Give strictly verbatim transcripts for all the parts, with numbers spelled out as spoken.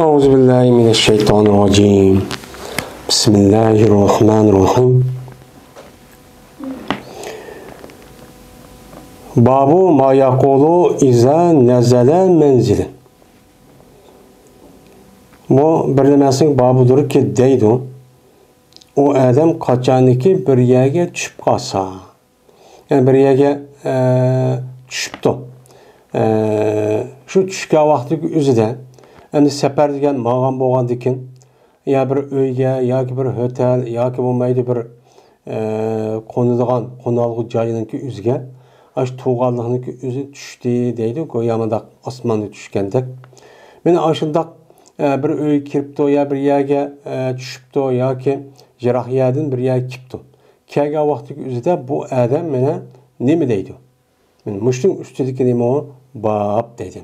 أعوذ بالله من الشيطان الرجيم. بسم الله الرحمن الرحيم. باب ما يقول إذا نزل منزلا. بۇ بىر نېمىسىنىڭ بابىدۇركى دەيدۇ، ئۇ ئادەم قاچانكى بىر يەرگە چۈشۈپ قالسا، يەنى بىر يەرگە، ئە، چۈشۈپتۇ. ئە، شۇ چۈشكەن ۋاقتىدىكى ئۆزىدە، ئەمدى سەپەر دېگەن ماڭغان بولغاندىكىن، يا بىر ئۆيگە، ياكى بىر ھوتېل، ياكى بولمايدۇ بىر، ئە، قونىدىغان، قونالغۇ جاينىڭكى ئۆزىگە، ئاشۇ تۇرغانلىقنىڭكى ئۆزى چۈشتى دەيدۇ، گويا مۇنداق ئاسماندا چۈشكەندەك. مانا ئاشۇنداق، ئە، بىر ئۆيگە كىرىپتۇ، يا بىر يەرگە، ئە، چۈشۈپتۇ، ياكى يىراق يەردىن بىر يەرگە كېلىپتۇ. كەلگەن ۋاقتىدىكى ئۆزىدە بۇ ئادەم مانا نېمە دەيدۇ؟ مانا مۇشۇنىڭ ئۈستىدىكى نېمە ئۇ؟ باب دەيدۇ.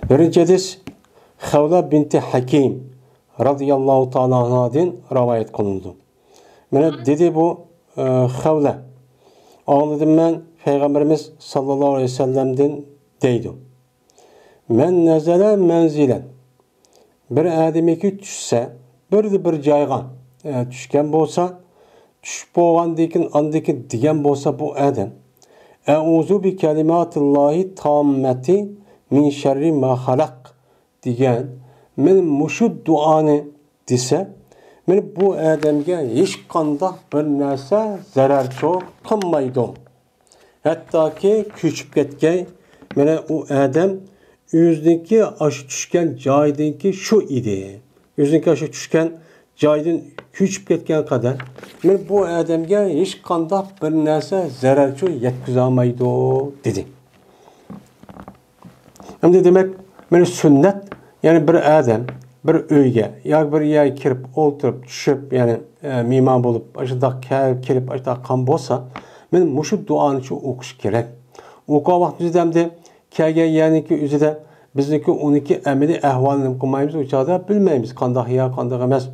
بىرىنچى ھەدىس خەۋلە بىنتى ھەكىم رازىياللاھۇ تائالا ئانھادىن رىۋايەت قىلىنىدۇ. مانا دېدى بۇ، ئە، خەۋلە. ئاڭلىدىم مەن پەيغەمبىرىمىز ساللاللاھۇ ئەلەيھى ۋەسەللەمدىن دەيدۇ. مەن نەزەلە مەنزىلەن. بىر ئادەمكى چۈشسە، بىردە بىر جايغا، ئە، چۈشكەن بولسا، چۈشۈپ بولغاندىن كېيىن، ئاندىن كېيىن دېگەن بولسا بۇ ئادەم، «ئەئۇزۇ بىكەلىماتىللاھى تاممەتى مىن شەررى ما خەلەق» دېگەن، مانا مۇشۇ دۇئانى دېسە، مانا بۇ ئادەمگە ھېچقانداق بىر نەرسە زەرەرچۇ قىلمايدۇ. ھەتتاكى كۆچۈپ كەتكەي، مانا ئۇ ئادەم ئۆزىنىڭكى ئاشۇ چۈشكەن جايىدىنكى شۇ ئىدى. ئۆزىنىڭكى ئاشۇ چۈشكەن جايىدىن كۆچۈپ كەتكەن قەدەر، مانا بۇ ئادەمگە ھېچقانداق بىر نەرسە زەرەرچۇ يەتكۈزەلمەيدۇ، دېدى. ئەمدى دېمەك، مانا سۈننەت، يەنى بىر ئادەم بىر ئۆيگە ياكى بىر يەرگە كىرىپ ئولتۇرۇپ، چۈشۈپ، يەنى، ئە، مېھمان بولۇپ، ئاشۇنداق كە-، كېلىپ، ئاشۇنداق قىلغان بولسا، مانا مۇشۇ دۇئانى شۇ ئوقۇش كېرەك. ئوقۇغان ۋاقتىمىزدا ئەمدى كەلگەن يەرنىڭكى ئۆزىدە بىزنىڭكى ئۇنىڭكى ئەمەلىي ئەھۋالىنى نېمە قىلمايمىز، ئۇ چاغدا بىلمەيمىز، قانداق يا قانداق ئەمەس.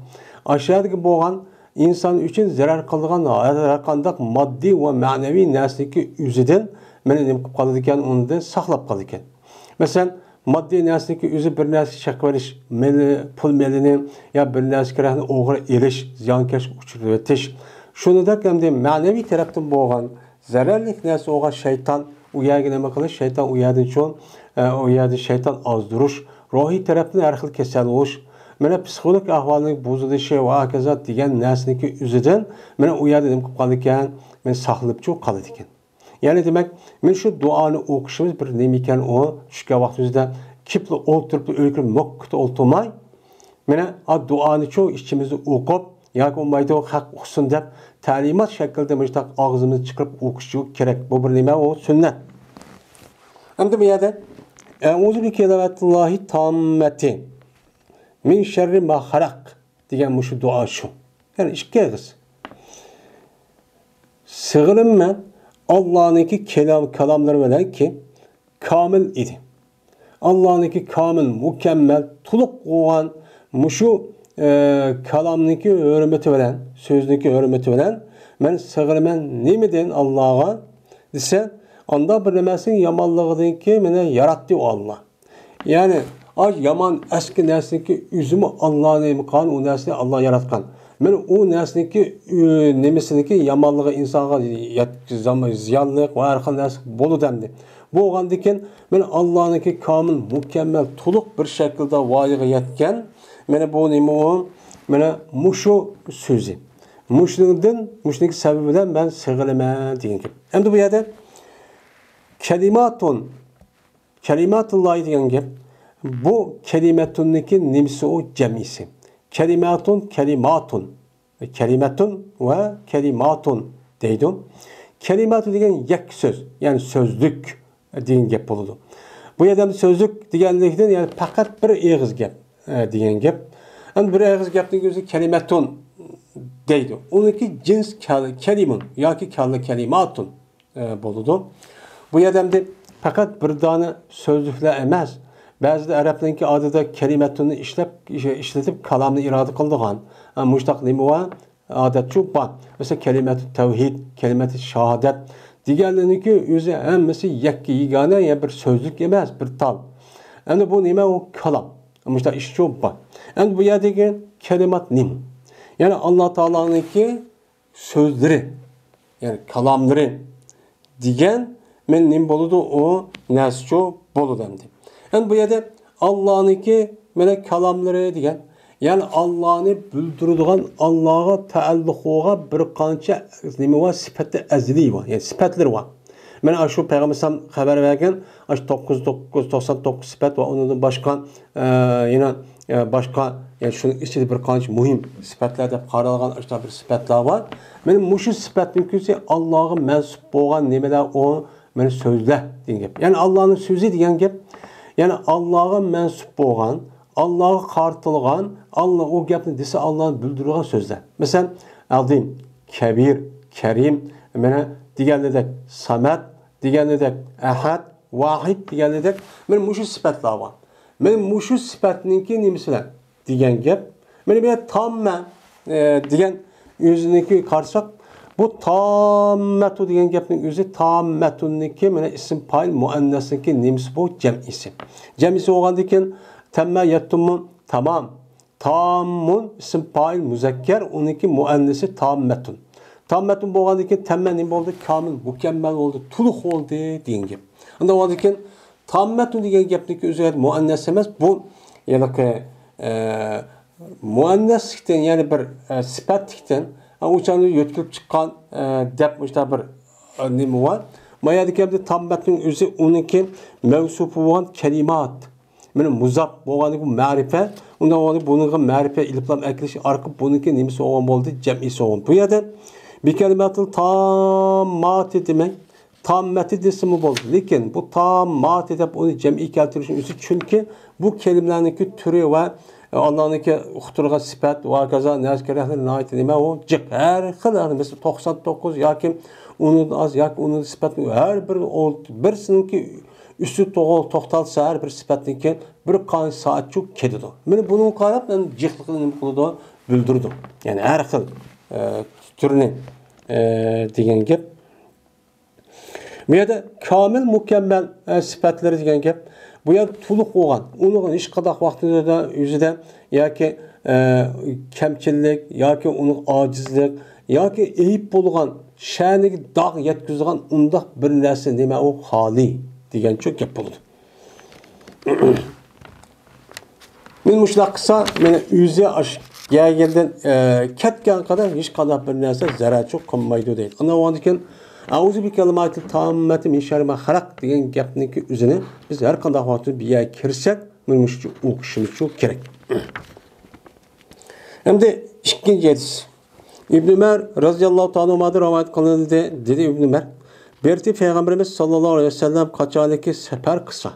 ئاشۇ يەردىكى بولغان ئىنسان ئۈچۈن زەرەر قىلىدىغان ھەر قانداق ماددىي ۋە مەنىۋى نەرسىنىڭكى ئۆزىدىن مانا نېمە قىلىپ قالىدىكەن، ئۇنىڭدىن ساقلاپ قالىدىكەن. مەسىلەن، ماددىي نەرسىنىڭكى ئۆزى بىر نەرسە چېقىۋېلىش، مېلى، پۇل مېلىنى يا بىر نەرسە كېرەكنى ئوغرى ئېلىش، زىيانكەشلىككە ئۇچرىتىۋېتىش. شۇنىڭدەك ئەمدى مەنىۋى تەرەپتىن بولغان زەرەرلىك نەرسە بولغان شەيتان ئۇ يەرگە نېمە قىلىش؟ شەيتان ئۇ يەردىن چوڭ، ئە، ئۇ يەردە شەيتان ئازدۇرۇش، روھىي تەرەپتىن ھەر خىل كېسەل بولۇش، مانا پسىخولوگ ئەھۋالىنىڭ بۇزۇلۇشى ۋە ھاكازا دېگەن نەرسىنىڭكى ئۆزىدىن مانا ئۇ يەردە نېمە قىلىپ قالىدىكەن؟ مانا ساقلىنىپچۇ قالىدىكەن. يەنى دېمەك، مانا شۇ دۇئانى ئوقۇشىمىز بىر نېمە ئىكەن ئۇ، چۈشكەن ۋاقتىمىزدا كېلىپلا ئولتۇرۇپلا ئۆيگە كىرىپ مۆككىتە ئولتۇرماي، مانا ئا دۇئانىچۇ ئىچىمىزدە ئوقۇپ، ياكى بولمايدۇ، خەق ئۇقسۇن دەپ تەلىمات شەكلىدە مۇشۇنداق ئاغزىمىزنى چىقىرىپ ئوقۇش كېرەك. بۇ بىر نېمە، ئۇ سۈننەت. ئەمدى بۇ يەردە، «ئەئۇزۇ بىكەلىماتىللاھى تاممەتى مىن شەررى ما خەلەق» دېگەن مۇشۇ دۇئا شۇ. يەنى ئىككى ئېغىز. سىغىنىمەن ئاللانىڭكى كېلام-، كالاملىرى بىلەنكى، كامىل ئىدى. ئاللانىڭكى كامىل، مۇكەممەل، تولۇق بولغان مۇشۇ، ئە، كالامنىڭكى ھۆرمىتى بىلەن، سۆزنىڭكى ھۆرمىتى بىلەن مەن سىغىنىمەن نېمىدىن ئاللاغا دېسە، ئاندا بىر نېمەسىنىڭ يامانلىقىدىنكى مېنى ياراتتى ئۇ ئاللا. يەنى، ئاش يامان ئەسكى نەرسىنىڭكى ئۆزىمۇ ئاللانى قىلغان، ئۇ نەرسىنى ئاللا ياراتقان. مەن ئۇ نەرسىنىڭكى، ئۆ-، نېمىسىنىڭكى يامانلىقى ئىنسانغا يەت-، زام-، زىيانلىق ۋە ھەر خىل نەرسە بولىدۇ ئەمدى. بولغاندىكىن، مەن ئاللانىڭكى كامىل، مۇكەممەل، تولۇق بىر شەكىلدە ۋايىغا يەتكەن، مانا بۇ نېمە ئۇ؟ مانا مۇشۇ سۆزى. مۇشۇنىڭدىن، مۇشۇنىڭكى سەۋەبى بىلەن مەن سېغىنىمەن دېگەن گەپ. ئەمدى بۇ يەردە كەلىماتۇن، كەلىماتۇللاھى دېگەن گەپ، بۇ كەلىمەتۇننىڭكى نېمىسى ئۇ جەمئىسى؟ كەلىماتۇن، كەلىماتۇن. كەلىمەتۇن ۋە كەلىماتۇن دەيدۇ. كەلىماتۇ دېگەن يەككە سۆز، يەنى سۆزلۈك دېگەن گەپ بولىدۇ. بۇ يەردە سۆزلۈك دېگەنلىكتىن، يەنى پەقەت بىر ئېغىز گەپ، ئە، دېگەن گەپ. ئەمدى بىر ئېغىز گەپنىڭ ئۆزى كەلىمەتۇن دەيدۇ. ئۇنىڭكى جىنس كەل-، كەلىمۇن ياكى كەللە كەلىماتۇن. ئە، بولىدۇ. بۇ يەردە ئەمدى پەقەت بىر دانە سۆزلۈكلەر ئەمەس، بەزىدە ئەرەبنىڭكى ئادىتىدە كەلىمەتۇننى ئىشلەپ، ئىشلىتىپ كالامنى ئىرادە قىلىدىغان، ئە، مۇشۇنداق نېمە بار؟ ئادەتچۇ بار. مەسىلەن، كەلىمەتۇ تەۋھىد، كەلىمەتۇ شاھادەت دېگەنلىرىنىڭكى ئۆزى ھەممىسى يەككە يېگانە، يەنى بىر سۆزلۈك ئەمەس، بىر تال. ئەمدى بۇ نېمە؟ ئۇ كالام. مۇشۇنداق ئىشچۇ بار. ئەمدى بۇ يەردىكى كەلىمات نېمە؟ يەنى ئاللا تائالانىڭكى سۆزلىرى، يەنى كالاملىرى دېگەن، مەن نېمە بولىدۇ؟ ئۇ نەرسىچۇ بولىدۇ ئەمدى. ئەمدى بۇ يەردە ئاللانىڭكى مەنە كالاملىرى دېگەن، يەنى ئاللانى بىلدۈرىدىغان، ئاللاغا تەئەللۇق بولغان بىر قانچە نېمە بار؟ سۈپەتى ئەزەلىي بار، يەنى سۈپەتلىرى بار. مەنە ئاشۇ پەيغەمبەر ئەلەيھىسسالام خەۋەر بەرگەن ئاشۇ توققۇز يۈز توقسان توققۇز سۈپەت ۋە ئۇنىڭدىن باشقا، ئە، يەنە، ئە، باشقا، يەنى شۇنىڭ ئىچىدە بىر قانچە مۇھىم سۈپەتلەر دەپ قارالغان ئاشۇنداق بىر سۈپەتلەر بار. مەنە مۇشۇ سۈپەتنىڭ كۆزى ئاللاغا مەنسۇپ بولغان نېمىلەر ئۇ؟ مەنە سۆزلەر دېگەن گەپ. يەنى ئاللانىڭ سۆزى دېگەن گەپ، يەنى ئاللاغا مەنسۇپ بولغان، ئاللاغا قارىتىلغان، ئاللا ئۇ گەپنى دېسە، ئاللانى بىلدۈرىدىغان سۆزلەر. مەسىلەن، ئازىم، كەبىر، كەرىم، مەنە دېگەنلىدەك، سامەت دېگەنلىدەك، ئەھەد، ۋاھىد دېگەنلىدەك، مەنە مۇشۇ سۈپەتلەر بار. مەنە مۇشۇ سۈپەتنىڭكى نېمىسى بىلەن؟ دېگەن گەپ. مانا بۇ يەردە تاممە، ئە، دېگەن ئۆزىنىڭكى قارىساق، بۇ تاممەتۇ دېگەن گەپنىڭ ئۆزى تاممەتۇننىڭكى، مانا ئىسىم پائىل مۇئەننەسنىڭكى نېمىسى بۇ؟ جەمئىسى. جەمئىسى بولغاندىن كېيىن تەممە يەتتۇممۇ تامام. تاممۇن ئىسىم پائىل مۇزەككەر، ئۇنىڭكى مۇئەننىسى تاممەتۇن. تاممەتۇن بولغاندىن كېيىن تەممە نېمە بولدى؟ كامىل، مۇكەممەل بولدى، تولۇق بولدى دېگەن گەپ. ئۇنداق بولغاندىن كېيىن تاممەتۇن دېگەن گەپنىڭكى ئۆزى مۇئەننەس ئەمەس، بۇ ھېلىقى، ئە، مۇئەننەسلىكتىن، يەنى بىر، ئە، سۈپەتلىكتىن، ئە، ئۇ چاغدا يۆتكىلىپ چىققان، ئە، دەپ مۇشۇنداق بىر، ئە، نېمە بار. ما يەردىكى ئەمدى تاممەتنىڭ ئۆزى ئۇنىڭكى مەۋسۇپى بولغان كەلىمات. مانا مۇزاپ بولغاندىكىن بۇ مەرىپە، ئۇنداق بولغاندىكىن بۇنىڭغا مەرىپە ئېلىپلام ئەكېلىش ئارقىلىق بۇنىڭكى نېمىسى بولغان بولدى؟ جەمئىسى بولغان. بۇ يەردە بىكەلىماتىل تامماتى دېمەي، تاممەتى دېسىمۇ بولىدۇ. لېكىن بۇ تامماتى دەپ ئۇنى جەمئىي كەلتۈرۈشنىڭ ئۆزى، چۈنكى بۇ كەلىمىلەرنىڭكى تۈرى ۋە ئاللانىڭكى ئۇقتۇرغان سۈپەت ۋە ھاكازا نەرسە كېرەكلىرى ناھايىتى نېمە ئۇ جىق. ھەر خىل، ھەر، مەسىلەن، توقسان توققۇز ياكى ئۇنىڭدىن ئاز ياكى ئۇنىڭدىن سۈپەت ھەر بىر ئو-، بىرسىنىڭكى ئۈستى توغرا توختالسا، ھەر بىر سۈپەتنىڭكى بىر قانچە سائەتچۇ كېتىدۇ. مانا بۇنىڭغا قاراپ، مەن جىقلىقىنى نېمە قىلىدۇ؟ بىلدۈرىدۇ. يەنى ھەر خىل، ئە، تۈرنى، ئە، دېگەن گەپ. بۇ يەردە كامىل، مۇكەممەل، ئە، سۈپەتلىرى دېگەن گەپ. بۇ يەردە تولۇق بولغان، ئۇنىڭغا ھېچقانداق ۋاقىتتا ئۆزىدە ياكى، ئە، كەمچىللىك ياكى ئۇنىڭ ئاجىزلىق ياكى ئەيىب بولغان، شەنىگە داغ يەتكۈزىدىغان ئۇنداق بىر نەرسە نېمە ئۇ؟ خالىي دېگەنچۇ گەپ بولىدۇ. مەن مۇشۇنداق قىلسا، مېنى ئۆزى ئاش يەگەندىن، ئە، كەتكەن قەدەر ھېچقانداق بىر نەرسە زەرەرچۇ قىلمايدۇ دەيدۇ. ئاندىن ئۇنىڭدىن كېيىن، «ئەئۇزۇ بىكەلىماتىل تاممەتى مىن شەررى ما خەلەق» دېگەن گەپنىڭكى ئۆزىنى بىز ھەر قانداق ۋاقىتتا بىر يەرگە كىرسەك، مانا مۇشۇنچە ئوقۇشىمىزچۇ كېرەك. ئەمدى ئىككىنچى ھەدىس. ئىبن ئۆمەر رازىياللاھۇ تائالا ئەنھۇمادىن رىۋايەت قىلىندى، دېدى ئىبن ئۆمەر، بىر پەيغەمبىرىمىز ساللاللاھۇ ئەلەيھى ۋەسەللەم قاچانكى سەپەر قىلسا،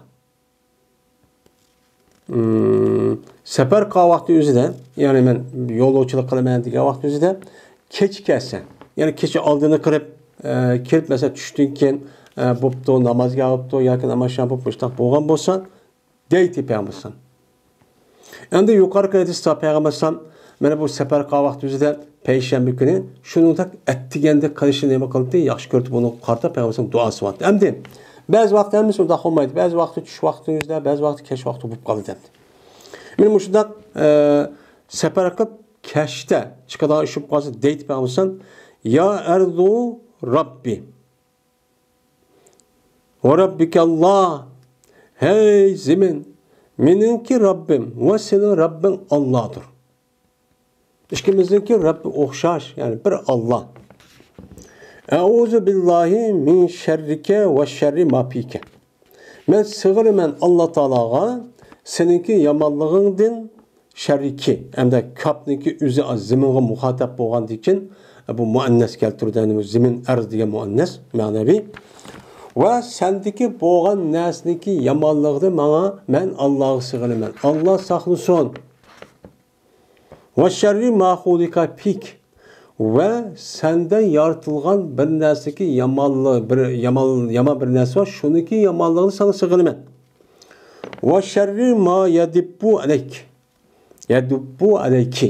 ئىم، سەپەر قىلغان ۋاقتى ئۆزىدە، يەنى مەن يولۇچىلىق قىلىمەن دېگەن ۋاقتى ئۆزىدە كېچە كەلسە، يەنى كېچە ئالدىنى قىلىپ، ئە، كېلىپ، مەسىلەن، چۈشتىن كېيىن، ئە، بوپتۇ، نامازغا بوپتۇ ياكى ناماز شام بوپ مۇشۇنداق بولغان بولسا، دەيتتى پەيغەمبەر ئەلەيھىسسالام. ئەمدى يۇقىرىقى ھەدىستە پەيغەمبەر ئەلەيھىسسالام مانا بۇ سەپەر قىلغان ۋاقتى ئۆزىدە پەيشەنبە كۈنى شۇنىڭدەك ئەتىگەندە قىلىشنى نېمە قىلدى؟ ياخشى كۆردى. بۇنىڭغا قارىتا پەيغەمبەر ئەلەيھىسسالام دۇئاسى بار. ئەمدى بەزى ۋاقىت ھەممىسى ئۇنداق بولمايدۇ. بەزى ۋاقىت چۈش ۋاقتىڭىزدا، بەزى ۋاقىت كەچ ۋاقتى بولۇپ قالىدۇ ئەمدى. مانا مۇشۇنداق، ئە، سەپەر قىلىپ كەچتە چىقىدىغان ئىش بولۇپ قالسا دەيتتى پەيغەمبەر ئەلەيھىسسالام، يا ئەرزۇ رەببى. ۋە رەببىكەللا، ھەي زېمىن، مېنىڭكى رەببىم ۋە سېنىڭ رەببىڭ ئاللادۇر. ئىككىمىزنىڭكى رەببى ئوخشاش، يەنى بىر ئاللا. ئەئۇزۇ بىللاھى مىن شەررىكە ۋە شەررى ما فىكە. مەن سىغىنىمەن ئاللا تائالاغا سېنىڭكى يامانلىقىڭدىن، شەررىكى، ھەمدە كاپنىڭكى ئۆزى زېمىنغا مۇخاتەپ بولغاندىكىن، بۇ مۇئەننەس كەلتۈرىدۇ، يەنى زېمىن ئەرز دېگەن مۇئەننەس، مەنەۋى. ۋە سەندىكى بولغان نەرسىنىڭكى يامانلىقىدىن ماڭا، مەن ئاللاغا سىغىنىمەن. ئاللا ساقلىسۇن. ۋە شەررى ما خۇلىقە فىك. ۋە سەندە يارىتىلغان بىر نەرسىدىكى يامانلىق، بىر يامان، يامان بىر نەرسە بار، شۇنىڭكى يامانلىقىنى ساڭا سىغىنىمەن. ۋە شەررى ما يەدىببۇ ئەلەيك. يەدۇببۇ ئەلەيكى.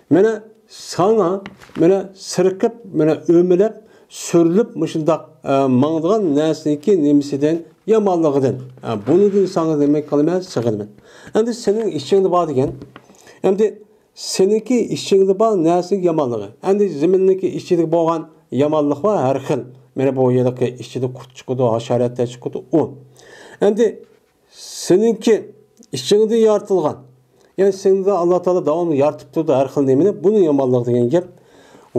مانا ساڭا، مانا سىرقىپ، مانا ئۆمىلەپ، سۈرۈلۈپ مۇشۇنداق، ئە، ماڭىدىغان نەرسىنىڭكى نېمىسىدىن، يامانلىقىدىن. ھە، بۇنىڭدىن ساڭا نېمە قىلىمەن؟ سېغىنىمەن. ئەمدى سېنىڭ ئىچىڭدە بار دېگەن. ئەمدى سېنىڭكى ئىچىڭدە بار نەرسىنىڭ يامانلىقى. ئەمدى زېمىننىڭكى ئىچىدە بولغان يامانلىق بار، ھەر خىل. مانا بۇ يەردىكى ئىچىدە قۇرت چىقىدۇ، ھاشاراتلار چىقىدۇ، ئۇ. ئەمدى سېنىڭكى ئىچىڭدە يارىتىلغان، يەنى سېنى ئاللا تائالا داۋاملىق يارىتىپ تۇرىدۇ، ھەر خىل نېمىنى، بۇنىڭ يامانلىقى دېگەن گەپ.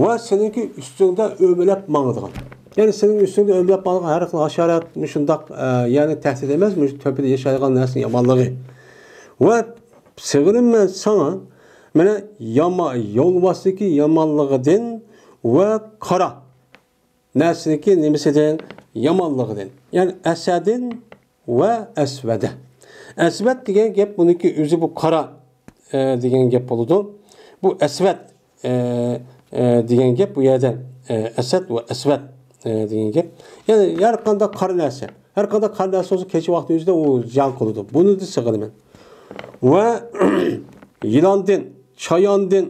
ۋە سېنىڭكى ئۈستۈڭدە ئۆمىلەپ ماڭىدىغان، يەنى سېنىڭ ئۈستۈڭدە ئۆمىلەپ ماڭىدىغان ھەر خىل ھاشارات، مۇشۇنداق، ئە، يەنى تەھدىت ئەمەس، مۇشۇ تۆپىدە ياشايدىغان نەرسىنىڭ يامانلىقى. ۋە سېغىنىمەن ساڭا، مانا ياما-، يولۋاستىكى يامانلىقىدىن ۋە قارا نەرسىنىڭكى نېمىسىدىن؟ يامانلىقىدىن. يەنى ئەسەدىن ۋە ئەسۋەدە. ئەسۋەد دېگەن گەپ بۇنىڭكى ئۆزى بۇ قارا، ئە، دېگەن گەپ بولىدۇ. بۇ ئەسۋەد، ئە، ئە، دېگەن گەپ بۇ يەردە، ئە، ئەسەد ۋە ئەسۋەد، ئە، دېگەن گەپ. يەنى ھەر قانداق قارا نەرسە. ھەر قانداق قارا نەرسە بولسا كېچە ۋاقتى ئۆزىدە ئۇ زىيان قىلىدۇ. بۇنىدىن سېغىنىمەن. ۋە يىلاندىن، چاياندىن،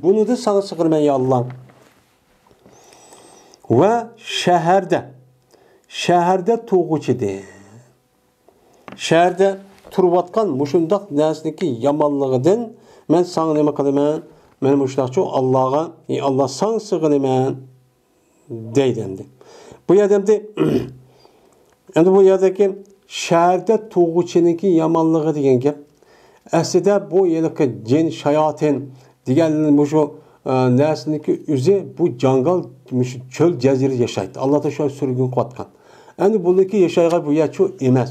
بۇنىدىن ساڭا سېغىنىمەن يا ئاللا. ۋە شەھەردە، شەھەردە تۇرغۇچىدىن، شەھەردە تۇرۇۋاتقان مۇشۇنداق نەرسىنىڭكى يامانلىقىدىن مەن ساڭا نېمە قىلىمەن؟ مەن مۇشۇنداقچۇ ئاللاغا، ئى ئاللا، ساڭا سېغىنىمەن دەيدۇ ئەمدى. بۇ يەردە ئەمدى، ئەمدى بۇ يەردىكى شەھەردە تۇرغۇچىنىڭكى يامانلىقى دېگەن گەپ. ئەسلىدە بۇ ھېلىقى جىن، شاياتىن دېگەن مۇشۇ، ئە، نەرسىنىڭكى ئۆزى بۇ جاڭگال، مۇشۇ چۆل جەزىرىدە ياشايتتى. ئاللا تائالا شۇ سۈرگۈن قىلىۋاتقان. ئەمدى بۇنىڭكى ياشايدىغان بۇ يەر شۇ ئەمەس.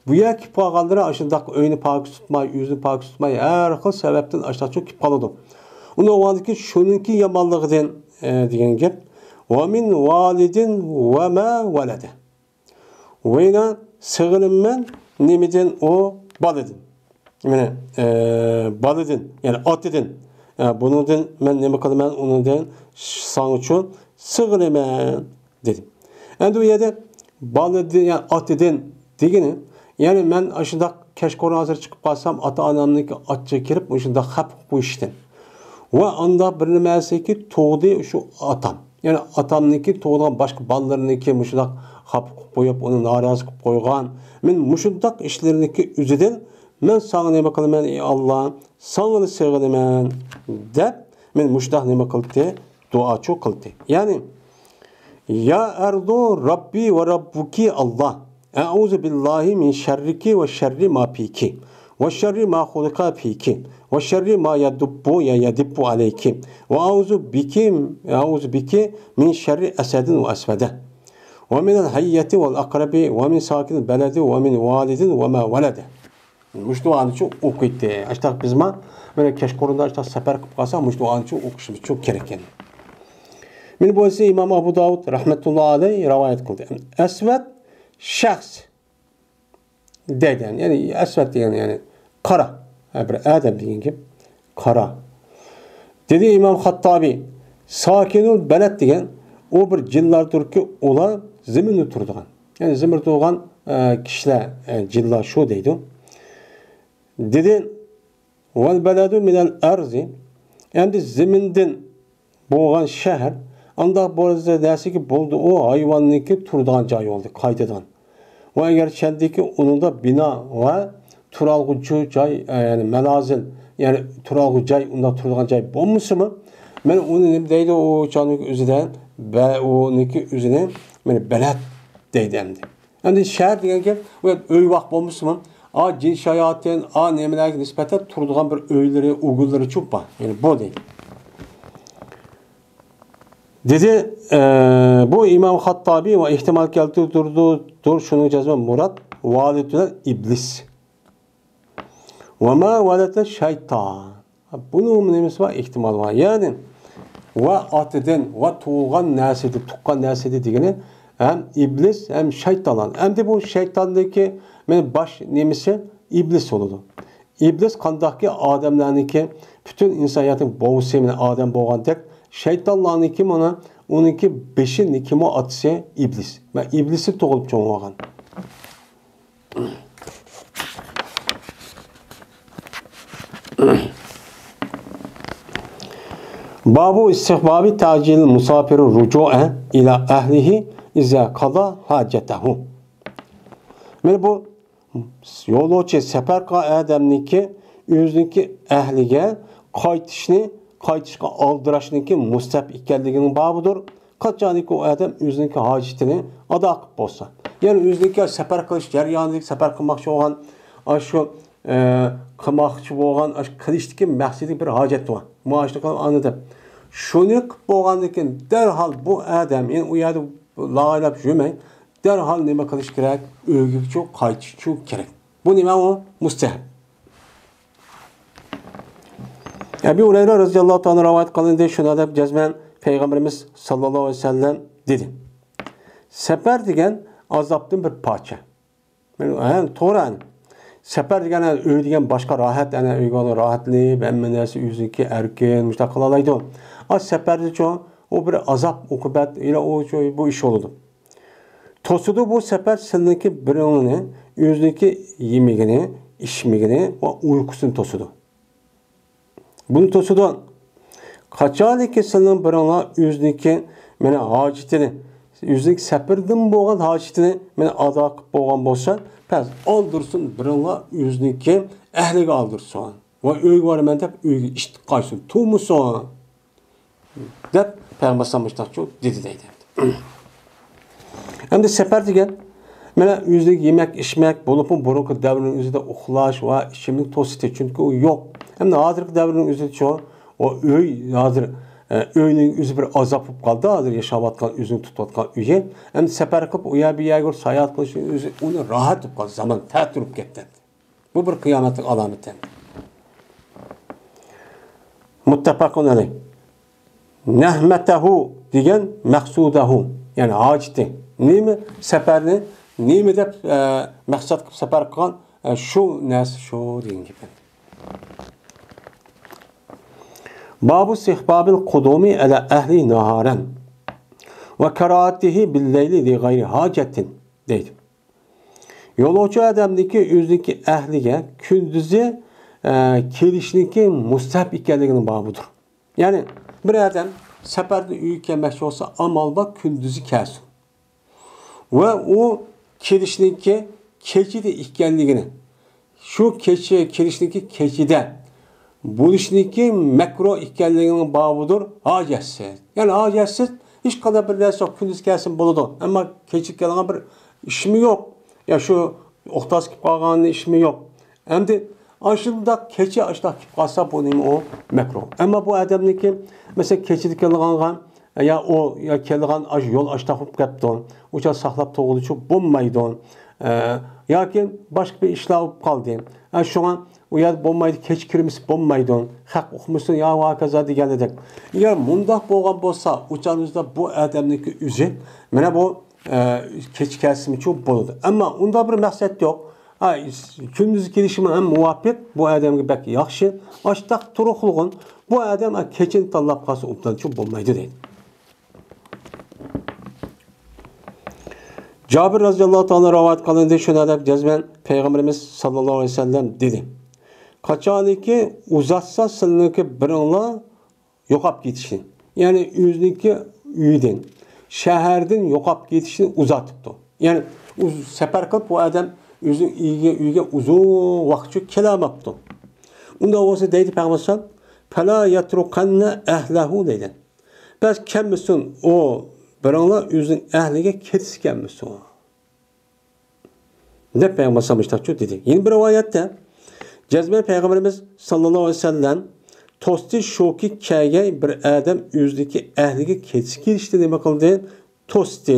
بۇ يەر كېلىپ قالغانلىرى ئاشۇنداق ئۆينى پاكىز تۇتماي، ئۆزىنى پاكىز تۇتماي، ھەر خىل سەۋەبتىن ئاشۇنداقچۇ كېلىپ قالىدۇ. ئۇنىڭ ئۇنىڭدىكى شۇنىڭكى يامانلىقىدىن، ئە، دېگەن گەپ. ۋە مىن ۋالىدىن ۋە مە ۋەلەدە. ۋەينا سېغىنىمەن نېمىدىن؟ ئۇ بالىدىن. مانا، ئە، بالىدىن، يەنى ئاتىدىن. ئە، بۇنىڭدىن مەن نېمە قىلىمەن؟ ئۇنىڭدىن ساڭىچۇ سېغىنىمەن دېدى. ئەمدى بۇ يەردە بالىدىن، يەنى ئاتىدىن دېگىنى، يەنى مەن ئاشۇنداق كەچقۇرۇن ھازىر چىقىپ قالسام، ئاتا-ئانامنىڭكى ئاچچىقى كېلىپ، مۇشۇنداق خەپ قويۇشتىن. ۋە ئاندا بىر نېمەسىكى تۇغدى شۇ ئاتام. يەنى ئاتامنىڭكى تۇغىدىغان باشقا بالىلىرىنىڭكى مۇشۇنداق خاپا قىلىپ قويۇپ، ئۇنى نارازى قىلىپ قويغان. مەن مۇشۇنداق ئىشلىرىنىڭكى ئۆزىدىن مەن ساڭا نېمە قىلىمەن، ئى ئاللا، ساڭىلا سېغىنىمەن دەپ، مەن مۇشۇنداق نېمە قىلدى؟ دۇئاچۇ قىلدى. يەنى، يا ئەرزۇ رەببى ۋە رەببۇكى ئاللا. ئەئۇزۇ بىللاھى مىن شەررىكى ۋە شەررى ما پىكى. ۋە شەررى ما خۇلىقە پىكى. ۋە شەررى ما يەدۇببۇ يا يەدىببۇ ئەلەيكى. ۋە ئەئۇزۇ بىكى، ئەئۇزۇ بىكى مىن شەررى ئەسەدىن ۋە ئەسۋەدە. ۋە مىنەل ھەييەتى ۋەل ئەقرەبى ۋە مىن ساكىنىل بەلەدى ۋە مىن ۋالىدىن ۋە ما ۋەلەدە. مۇشۇ دۇئانىچۇ ئوقۇيتتى. ئاشتاق بىزما مانا كەچقۇرۇندا ئاشتاق سەپەر قىلىپ قالساق، مۇشۇ دۇئانىچۇ ئوقۇشىمىزچۇ كېرەك ئىكەن. مانا بۇ ئىسى ئىمام ئەبۇ داۋۇد رەھمەتۇللا ئەلەيھ رىۋايەت قىلدى. ئەسۋەد شەخس دەيدۇ، يەنى ئەسۋەد دېگەن، يەنى قارا. ھە، بىر ئادەم دېگەن گەپ. قارا. دېدى ئىمام خاتتابى، ساكىنۇل بەلەد دېگەن ئۇ بىر جىنلاردۇركى، ئۇلار زېمىندا تۇرىدىغان. يەنى زېمىندا تۇرغان، ئە، كىشىلەر، ئە، جىنلار شۇ دەيدۇ. دېدى، ۋەل بەلەدۇ مىنەل ئەرزى، ئەمدى زېمىندىن بولغان شەھەر، ئانداق بولسا نەرسىكى بولدى، ئۇ ھايۋاننىڭكى تۇرىدىغان جايى بولدى، قايتىدىغان. ۋە ئەگەر چەندىكى ئۇنىڭدا بىنا ۋە تۇرالغۇچى جاي، ئە، يەنى مەنازىل، يەنى تۇرالغۇ جاي، ئۇنداق تۇرىدىغان جاي بولمىسىمۇ، مەن ئۇنى نېمە دەيدۇ، ئۇ جاينىڭ ئۆزىدە، بە-، ئۇنىڭكى ئۆزىنى مانا بەلەد دەيدۇ ئەمدى. ئەمدى شەھەر دېگەن گەپ، ئۇ ئۆي ۋاق بولمىسىمۇ، ئا، جىن شاياتىن، ئا، نېمىلەرگە نىسبەتەن تۇرىدىغان بىر ئۆيلىرى، ئۇگۇللىرى چوپ بار. يەنى بۇ دەيدۇ. دېدى، ئە، بۇ ئىمام خاتتابى ۋە ئېھتىمال كەلتۈردى، دۇر، شۇنىڭ جەزمەن مۇراد ۋالىدۇ بىلەن ئىبلىس. ۋە ما ۋەلەدە شەيتان. بۇنىڭ نېمىسى بار؟ ئېھتىمال بار. يەنى، ۋە ئاتىدىن، ۋە تۇغۇلغان نەسلىدە، تۇغقان نەسلىدە دېگىنى ھەم ئىبلىس، ھەم شەيتانلار. ئەمدى بۇ شەيتاننىڭكى مانا باش نېمىسى؟ ئىبلىس بولىدۇ. ئىبلىس قانداقكى ئادەملەرنىڭكى پۈتۈن ئىنسانىيەتنىڭ بوۋىسى مانا ئادەم بولغاندەك، شەيتانلارنىڭكى مانا ئۇنىڭكى بېشىنىڭكىمۇ ئاتىسى ئىبلىس. مانا ئىبلىسنى تۇغۇلۇپ چوڭ بولغان. بابۇ ئىستىخبابى تەجىل مۇساپىر رۇجۇئە ئىلە ئەھلىھى إذا قضى حاجته. مانا بۇ يولۇچى سەپەر قىلغان ئادەمنىڭكى ئۆزىنىڭكى ئەھلىگە قايتىشنى، قايتىشقا ئالدىراشنىڭكى مۇستەھەب ئىكەنلىكىنىڭ بابىدۇر. قاچانكى ئۇ ئادەم ئۆزىنىڭكى ھاجىتىنى ئادا قىلىپ بولسا. يەنى ئۆزىنىڭكى سەپەر قىلىش جەريانىدىكى سەپەر قىلماقچى بولغان ئاشۇ، ئە، قىلماقچى بولغان ئاشۇ قىلىشتىكى مەقسىتى بىر ھاجەت بار. مۇئاشىنى قىلىپ ئانا دەپ. شۇنى قىلىپ بولغاندىن كېيىن دەرھال بۇ ئادەم، يەنى ئۇ يەردە لاغايلاپ يۈرمەي، دەرھال نېمە قىلىش كېرەك؟ ئۆيگىچۇ قايتىشچۇ كېرەك. بۇ نېمە ئۇ؟ مۇستەھەب. ئەبى ھۇرەيرە رەزىياللاھۇ تائالا رىۋايەت قىلىندى، شۇنداق دەپ جەزمەن پەيغەمبىرىمىز ساللاللاھۇ ئەلەيھى ۋەسەللەم دېدى: سەپەر دېگەن ئازابتىن بىر پارچە. مانا، ھە، توغرا. سەپەر دېگەن، ئۆي دېگەن باشقا راھەت، ئەنە ئۆيگە راھەتلىنىپ، ھەممە نەرسە ئۆزىنىڭكى ئەركىن، مۇشۇنداق قىلالايدۇ. ئا، سەپەردىچۇ، ئۇ بىر ئازاب، ئوقۇبەت، يەنە ئۇ، بۇ ئىش بولىدۇ. توسىدۇ بۇ سەپەر سىلىنىڭكى بىرىڭلارنى، ئۆزىنىڭكى يېمىگىنى، ئىچمىگىنى ۋە ئۇيقۇسىنى توسىدۇ. بۇنى توسىدۇ. قاچانكى سىلىنىڭ بىرىڭلار ئۆزىنىڭكى، مانا، ھاجىتىنى، ئۆزىنىڭكى سەپەردىن بولغان ھاجىتىنى، مانا، ئادا قىلىپ بولغان بولسا، پەس ئالدۇرسۇن بىرىڭلار ئۆزىنىڭكى ئەھلىگە ئالدۇرسۇن. ۋە ئۆيگە بارىمەن دەپ ئۆيگە ئىتتىك قاچسۇن، تۇرمىسۇن. دەپ پەيغەمبەر ئەلەيھىسسالام مۇشۇنداق دېدى دەيدۇ. ئەمدى سەپەر دېگەن، مانا ئۆزىگە يېمەك، ئىچمەك، بولۇپمۇ بۇرۇنقى دەۋرنىڭ ئۆزىدە ئۇخلاش ۋە ئىچىملىك توسىتى، چۈنكى ئۇ يوق. ئەمدى ھازىرقى دەۋرنىڭ ئۆزىدىچۇ، ئۇ ئۆي ھازىر، ئە، ئۆينىڭ ئۆزى بىر ئازاب بولۇپ قالدى، ھازىر ياشاۋاتقان، ئۆزىنىڭ تۇتۇۋاتقان ئۆيى. ئەمدى سەپەر قىلىپ ئۇ يەر بۇ يەرگە ساياھەت قىلىش ئۆزى ئۇنى راھەت بولۇپ قالدى، زامان تەتۈر بولۇپ كەتتى. بۇ بىر قىيامەتنىڭ ئالامىتى. مۇتتەپەقۇن ئەلەيھ. نەھمەتەھۇ دېگەن مەقسۇدەھۇ، يەنى ھاجىتى. نېمە سەپەرنى، نېمە دەپ، ئە، مەقسەت قىلىپ سەپەر قىلغان، ئە، شۇ نەرسە شۇ دېگەن گەپ. بابۇ ئىستىھبابىل قۇدۇمى ئەلە ئەھلى ناھارەن ۋە كاراھەتىھى بىللەيلى لىغەيرى ھاجەتىن دەيدۇ. يولۇچى ئادەمنىڭكى ئۆزىنىڭكى ئەھلىگە كۈندۈزى، ئە، كېلىشنىڭكى مۇستەھەب ئىكەنلىكىنىڭ بابىدۇر. يەنى بىر ئادەم سەپەردىن ئۆيگە كەلمەكچى بولسا، ئامال بار كۈندۈزى كەلسۇن. ۋە ئۇ كېلىشنىڭكى كېچىدە ئىكەنلىكىنى، شۇ كېچە كېلىشنىڭكى كېچىدە بولۇشنىڭكى مەكرۇھ ئىكەنلىكىنىڭ بابىدۇر، ھاجەتسىز. يەنى ھاجەتسىز، ھېچقانداق بىر نەرسە يوق، كۈندۈز كەلسىمۇ بولىدۇ. ئەمما كېچە كەلگەن بىر ئىشمۇ يوق. يا شۇ ئوقتاس كېلىپ قالغان ئىشمۇ يوق. ئەمدى ئاشۇنداق كېچە ئاشۇنداق كېلىپ قالسا، بۇ نېمە ئۇ؟ مەكرۇھ. ئەمما بۇ ئادەمنىڭكى، مەسىلەن، كېچىدە كېلىدىغان، يا ئۇ، يا كېلىدىغان ئاشۇ يول ئاشۇنداق بولۇپ كەپتۇ. ئۇ چاغ ساقلاپ تۇرغىلىچۇ بولمايدۇ. ئە، ياكى باشقا بىر ئىشلار بولۇپ قالدى. ئە، شۇڭا ئۇ يەردە بولمايدۇ، كېچە كىرمىسە بولمايدۇ. خەق ئۇقمىسۇن، يا ۋە ھاكازا دېگەندەك. ئەگەر مۇنداق بولغان بولسا، ئۇ چاغنىڭ ئۆزىدە بۇ ئادەمنىڭكى ئۆزى، مانا بۇ، ئە، كېچە كەلسىمۇچۇ بولىدۇ. ئەمما ئۇنداق بىر مەقسەت يوق. ئاي، كۈندۈز كېلىشىمۇ ھەم مۇۋاپىق، بۇ ئادەمگە بەك ياخشى. ئاشتاق تۇرۇقلۇغۇن، بۇ ئادەم، ئا، كېچىنى تاللاپ قالسا، ئوبدانچۇ بولمايدۇ دەيدۇ. جابىر رەزىياللاھۇ تائالا رىۋايەت قىلىندى، شۇنداق دەپ جەزمەن پەيغەمبىرىمىز ساللاللاھۇ ئەلەيھى ۋەسەللەم دېدى: قاچانكى ئۇزاتسا سىلىنىڭكى بىرىڭلار يوقاپ كېتىشنى، يەنى ئۆزىنىڭكى ئۆيىدىن، شەھەردىن يوقاپ كېتىشنى ئۇزارتىپتۇ. يەنى ئۇز-، سەپەر قىلىپ، بۇ ئادەم ئۆزىنىڭ ئۆيىگە، ئۆيىگە ئۇزۇن ۋاقىتچە كېلەلمەپتۇ. ئۇنداق بولسا دەيدۇ پەيغەمبەر ئەلەيھىسسالام، فَلَا يَتْرُكَنَّ أَهْلَهُ دەيدۇ. بەس كەلمىسۇن ئۇ بىرىڭلار ئۆزىنىڭ ئەھلىگە كېتىشى كەلمىسۇن. دەپ پەيغەمبەر ساللاللاھۇ ئەلەيھى ۋەسەللەم مۇشۇنداق دېدى. يەنە بىر رىۋايەتتە، جەزمەن پەيغەمبىرىمىز ساللاللاھۇ ئەلەيھى ۋەسەللەم توستى شۇكى كەلگەن بىر ئادەم ئۆزىدىكى ئەھلىگە كېتىش كېلىشتە نېمە قىلدى؟ توستى.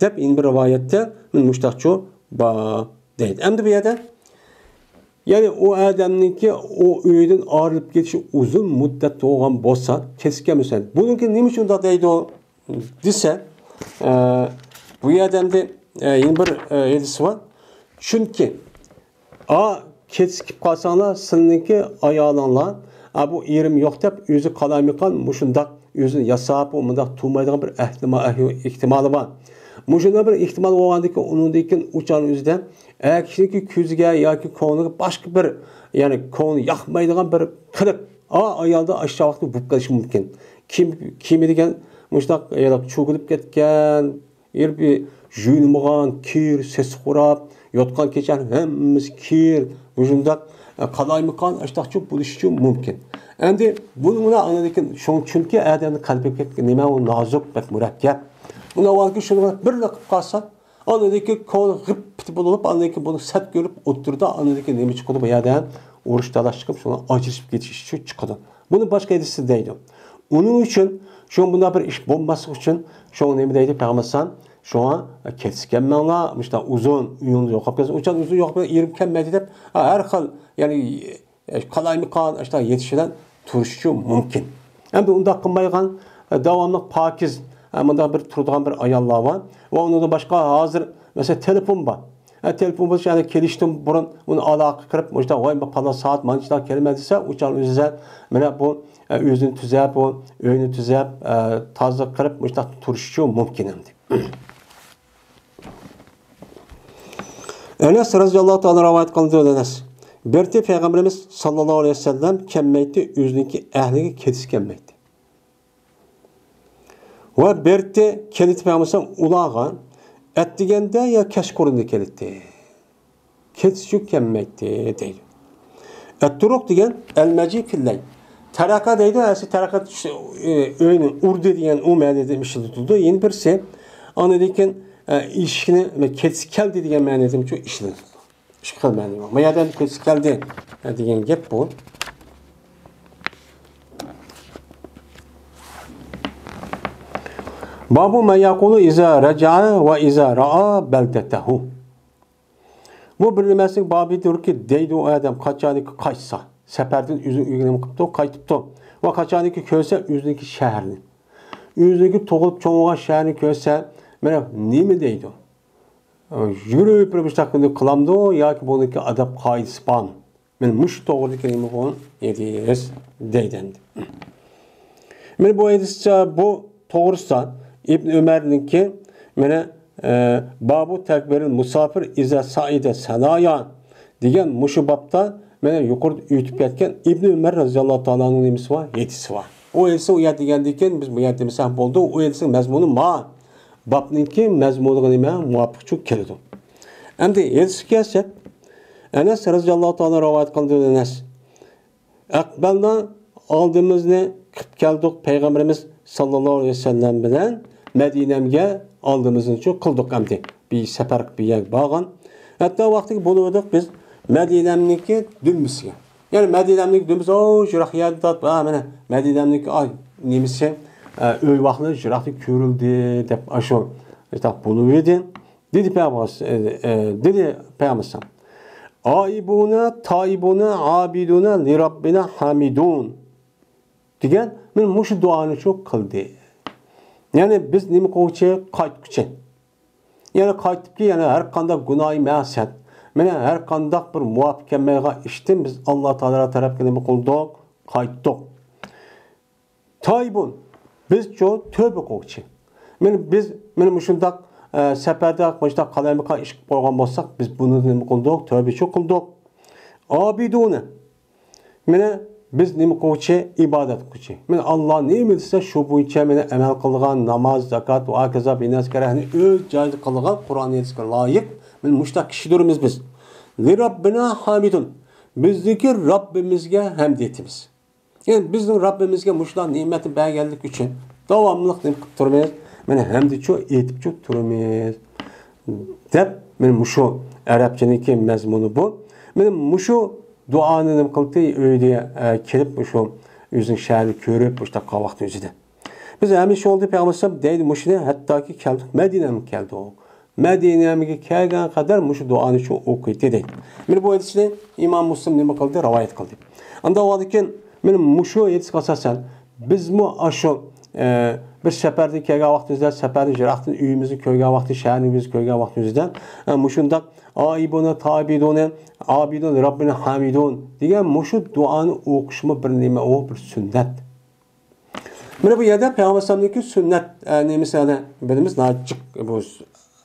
دەپ يەنە بىر رىۋايەتتە مۇشۇنداقچۇ بار دەيدۇ. ئەمدى بۇ يەردە، يەنى ئۇ ئادەمنىڭكى ئۇ ئۆيدىن ئايرىلىپ كېتىشى ئۇزۇن مۇددەت بولغان بولسا، كېتىش كەلمىسە، بۇنىڭكى نېمە ئۈچۈن ئۇنداق دەيدۇ؟ دېسە، ئە، بۇ يەردە ئەمدى، ئە، يەنە بىر، ئە، ھەدىس بار. چۈنكى، ئا، كېتىپ قالساڭلار، سىلىنىڭكى ئايالىڭلار، ئا، بۇ ئېرىم يوق دەپ ئۆزى قالايمىقان، مۇشۇنداق ئۆزىنى ياساپ، ئۇ مۇنداق تۇرمايدىغان بىر ئەھتىما-، ئەھ-، ئېھتىمالى بار. مۇشۇنداق بىر ئېھتىمال بولغاندىن كېيىن، ئۇنىڭدىن كېيىن ئۇ چاغنىڭ ئۆزىدە ئەر كىشىنىڭكى كۆزىگە ياكى كۆڭلىگە باشقا بىر، يەنى كۆڭلى ياقمايدىغان بىر قىلىق، ئا، ئايالدا ئاشۇ ۋاقىتتا بولۇپ قېلىشى مۇمكىن. كىيىم، كىيىمى دېگەن مۇشۇنداق، ياق، چۈگۈلۈپ كەتكەن، ھېرىپ يۇيۇنمىغان، كىر، سېسىق خوراپ، يوتقان-كېچەن ھەممىسى كىر، مۇشۇنداق، ئە، قالايمىقان ئاشتاقچۇ بولۇشىچۇ مۇمكىن. ئەمدى بۇنىڭ بىلەن ئاندىن كېيىن شۇ، چۈنكى ئادەمنىڭ قەلبى بەك نېمە، ئۇ نازۇك، بەك مۇرەككەپ. ئۇنىڭ ئاۋۋالقى شۇنى بىرلا قىلىپ قالسا، ئاندىن كېيىن كۆڭلى غىپ پىت بولۇپ، ئاندىن كېيىن بۇنى سەت كۆرۈپ ئولتۇرىدۇ، ئاندىن كېيىن نېمە چىقىدۇ؟ بۇ يەردە ئۇرۇش تالاشلىشىپ، شۇڭا ئاجرىشىپ كېتىش ئىشى چىقىدۇ. بۇنى باشقا ھەدىستە دەيدۇ. ئۇنىڭ ئۈچۈن، شۇ بۇنداق بىر ئىش بولماسلىق ئۈچۈن، شۇڭا نېمە دەيدۇ پەيغەمبەر ئەلەيھىسسالام؟ شۇڭا كېتىسكەنمەڭلار، مۇشۇنداق ئۇزۇن ئۆيىڭىزدە يوقاپ كەتسە، ئۇچان ئۇزۇن يوقاپ كەتسە، ئېرىپ كەلمەيدۇ دەپ، ھە، ھەر خىل، يەنى، قالايمىقان ئاشتا يېتىش بىلەن تۇرۇشىچۇ مۇمكىن. ئەمدى ئۇنداق قىلمايدىغان، داۋاملىق پاكىز، مۇنداق بىر تۇرىدىغان بىر ئاياللار بار. ۋە ئۇنىڭدىن باشقا ھازىر، مەسىلەن، تېلېفون بار. ھە، تېلېفون بولسا، يەنى كېلىشتىن بۇرۇن ئۇنى ئالاقە قىلىپ، مۇشۇنداق، ۋاي، بۇ پالان سائەت مانچىلار كېلىمەن دېسە، ئۇ چاغ ئۆزى مانا بۇ، ئە، ئۆزىنى تۈزەپ، ئۇ ئۆيىنى تۈزەپ، ئە، تازىلىق قىلىپ، مۇشۇنداق تۇرۇشىچۇ مۇمكىن ئەمدى. ئەنەس رەزىياللاھۇ تائالا رىۋايەت قىلىندى، ئەنەس. بىر قېتىم پەيغەمبىرىمىز ساللاللاھۇ ئەلەيھى ۋەسەللەم كەلمەيتتى، ئۆزىنىڭكى ئەھلىگە كېتىسى كەلمەيتتى. ۋە بىر قېتىم كېلىتتى پەيغەمبىرىمىز ئۇلارغا، ئەتىگەندە يا كەچقۇرۇندا كېلىتتى. كېتىسىچۇ كەلمەيتتى دەيدۇ. ئەتتۇرۇق دېگەن ئەلمەجى فىللەيل. تەرەقە دەيدۇ، ئەسلى تەرەقە، ئۆينى ئۇردى دېگەن ئۇ مەنىدە ئىشلىتىلىدۇ. يەنە بىرسى، ئاندىن كېيىن، ئە، ئىشىكنى، كېتىسى كەلدى دېگەن مەنىدىمۇ ئىشلىتىلىدۇ. ئىككى خىل مەنە بار. ما يەردە كېتىسى كەلدى دېگەن گەپ بۇ. بابۇ ما يەقۇلۇ ئىزا رەجەئە ۋە ئىزا رەئا بەلدەتەھۇ. بۇ بىر نېمىسىنىڭ بابىدۇركى دەيدۇ ئۇ ئادەم قاچانكى قايتسا، سەپەردىن ئۆزىنىڭ ئۆيىگە نېمە قىپتۇ، قايتىپتۇ. ۋە قاچانكى كۆرسە ئۆزىنىڭكى شەھىرىنى، ئۆزىنىڭكى تۇغۇلۇپ چوڭ بولغان شەھىرىنى كۆرسە، مانا نېمە دەيدۇ؟ يۈرۈپ بىر مۇشۇنداق قىلامدۇ ياكى بۇنىڭكى ئادەپ قائىدىسى بارمۇ؟ مانا مۇشۇ توغرىدىكى نېمە بۇ ھەدىس دەيدۇ ئەمدى. مانا بۇ ھەدىسچە بۇ توغرىسىدا ئىبن ئۆمەرنىڭكى مانا، ئە، بابۇ تەكبىرىل مۇساپىر ئىزا سائىدە سەنايا دېگەن مۇشۇ بابتا مانا يۇقىرىدا ئۆتۈپ كەتكەن ئىبن ئۆمەر رەزىياللاھۇ تائالا ئەنھۇ نېمىسى بار؟ ھەدىسى بار. ئۇ ھەدىسنى ئۇ يەردە دېگەندىن كېيىن بىز بۇ يەردە دېمىسەك بولىدۇ. ئۇ ھەدىسنىڭ مەزمۇنى ما بابنىڭكى مەزمۇنىغا نېمە مۇۋاپىقچۇ كېلىدۇ. ئەمدى ھەدىسكە كەلسەك، ئەنەس رەزىياللاھۇ تائالا رىۋايەت قىلدى، ئەنەس. ئەقبەلنا ئالدىمىزنى قىپ كەلدۇق پەيغەمبىرىمىز ساللاللاھۇ ئەلەيھى ۋەسەللەم بىلەن مەدىنەمگە ئالدىمىزنى شۇ قىلدۇق ئەمدى. بىر سەپەر قىلىپ بىر يەرگە بارغان. ھەتتا ۋاقتىكى بولۇۋىدۇق بىز مەدىنەمنىڭكى دۈمبىسىگە. يەنى مەدىنەمنىڭكى دۈمبىسى، ئو، يىراق يەردە، ھا، مانا مەدىنەمنىڭكى، ئاي، نېمىسى، ئە، ئۆي ۋاقلىرى يىراقتا كۆرۈلدى دەپ ئاشۇ، شۇنداق بولۇۋىدى. دېدى پەيغەمبەر، ئە، ئە، دېدى پەيغەمبەر ئەلەيھىسسالام، «ئائىبۇنە، تائىبۇنە، ئابىدۇنە، لىراببىنە ھامىدۇن» دېگەن، مانا مۇشۇ دۇئانى شۇ قىلدى. يەنى بىز نېمە قىلغۇچى؟ قايتقۇچى. يەنى قايتىپكى، يەنى ھەر قانداق گۇناھى مەقسەت، مانا ھەر قانداق بىر مۇۋاپىق كەلمەيدىغان ئىشتىن بىز ئاللا تائالا تەرەپكە نېمە قىلدۇق؟ قايتتۇق. تائىبۇن، بىزچۇ تۆبە قىلغۇچى. مانا بىز، مانا مۇشۇنداق، ئە، سەپەردە مۇشۇنداق قالايمىقان ئىش قىلىپ قويغان بولساق، بىز بۇنى نېمە قىلدۇق؟ تۆبىچۇ قىلدۇق. ئابىدۇنە، مانا بىز نېمە قىلغۇچى؟ ئىبادەت قىلغۇچى. مانا ئاللا نېمە دېسە، شۇ بويىچە مانا ئەمەل قىلىدىغان، ناماز، زاكات، ۋە ھاكازا بىر نەرسىلەرنى ئۆز جايىدا قىلىدىغان، قۇرئان ھەدىسكە لايىق، مانا مۇشۇنداق كىشىدۇرمىز بىز. لىراببىنا ھامىدۇن، بىزدىكى رەببىمىزگە ھەمد ئېيتىمىز. يەنى بىزنىڭ رەببىمىزگە مۇشۇنداق نېمەتنى بەرگەنلىكى ئۈچۈن داۋاملىق نېمە قىلىپ تۇرىمىز؟ مانا ھەمدىچۇ ئېيتىپچۇ تۇرىمىز دەپ، مانا مۇشۇ ئەرەبچىنىڭكى مەزمۇنى بۇ. مانا مۇشۇ دۇئانى نېمە قىلدى؟ ئۆيىدە، ئە، كېلىپ مۇشۇ ئۆزىنىڭ شەھىرىنى كۆرۈپ مۇشۇنداق قالغان ۋاقتى ئۆزىدە. بىز ھەمىشە يولدا پەيغەمبەر ئەلەيھىسسالام دەيدۇ، مۇشۇنى ھەتتاكى كەلدۇق، مەدىنەمگە كەلگەن قەدەر مۇشۇ دۇئانى شۇ ئوقۇيتتى دەيدۇ. مانا بۇ ھەدىسنى ئىمام مۇسلىم نېمە قىلدى؟ رىۋايەت قىلدى. ئاندىن كېيىن مانا مۇشۇ ھەدىسكە ئاساسەن بىزمۇ ئاشۇ، ئە، بىر سەپەردىن كەلگەن ۋاقتىمىزدا، سەپەردىن يىراقتىن ئۆيىمىزنى كۆرگەن ۋاقتى، شەھەرنى بىز كۆرگەن ۋاقتىمىزدا، ئە، مۇشۇنداق ئائىبۇنە، تائىبۇنە، ئابىدۇن، رەببىنە ھامىدۇن دېگەن مۇشۇ دۇئانى ئوقۇشمۇ بىر نېمە، ئۇ بىر سۈننەت. مانا بۇ يەردە پەيغەمبەر ئەلەيھىسسالامنىڭكى سۈننەت، ئە، نېمىسىنى بىلىمىز، ناھايىتى جىق بۇ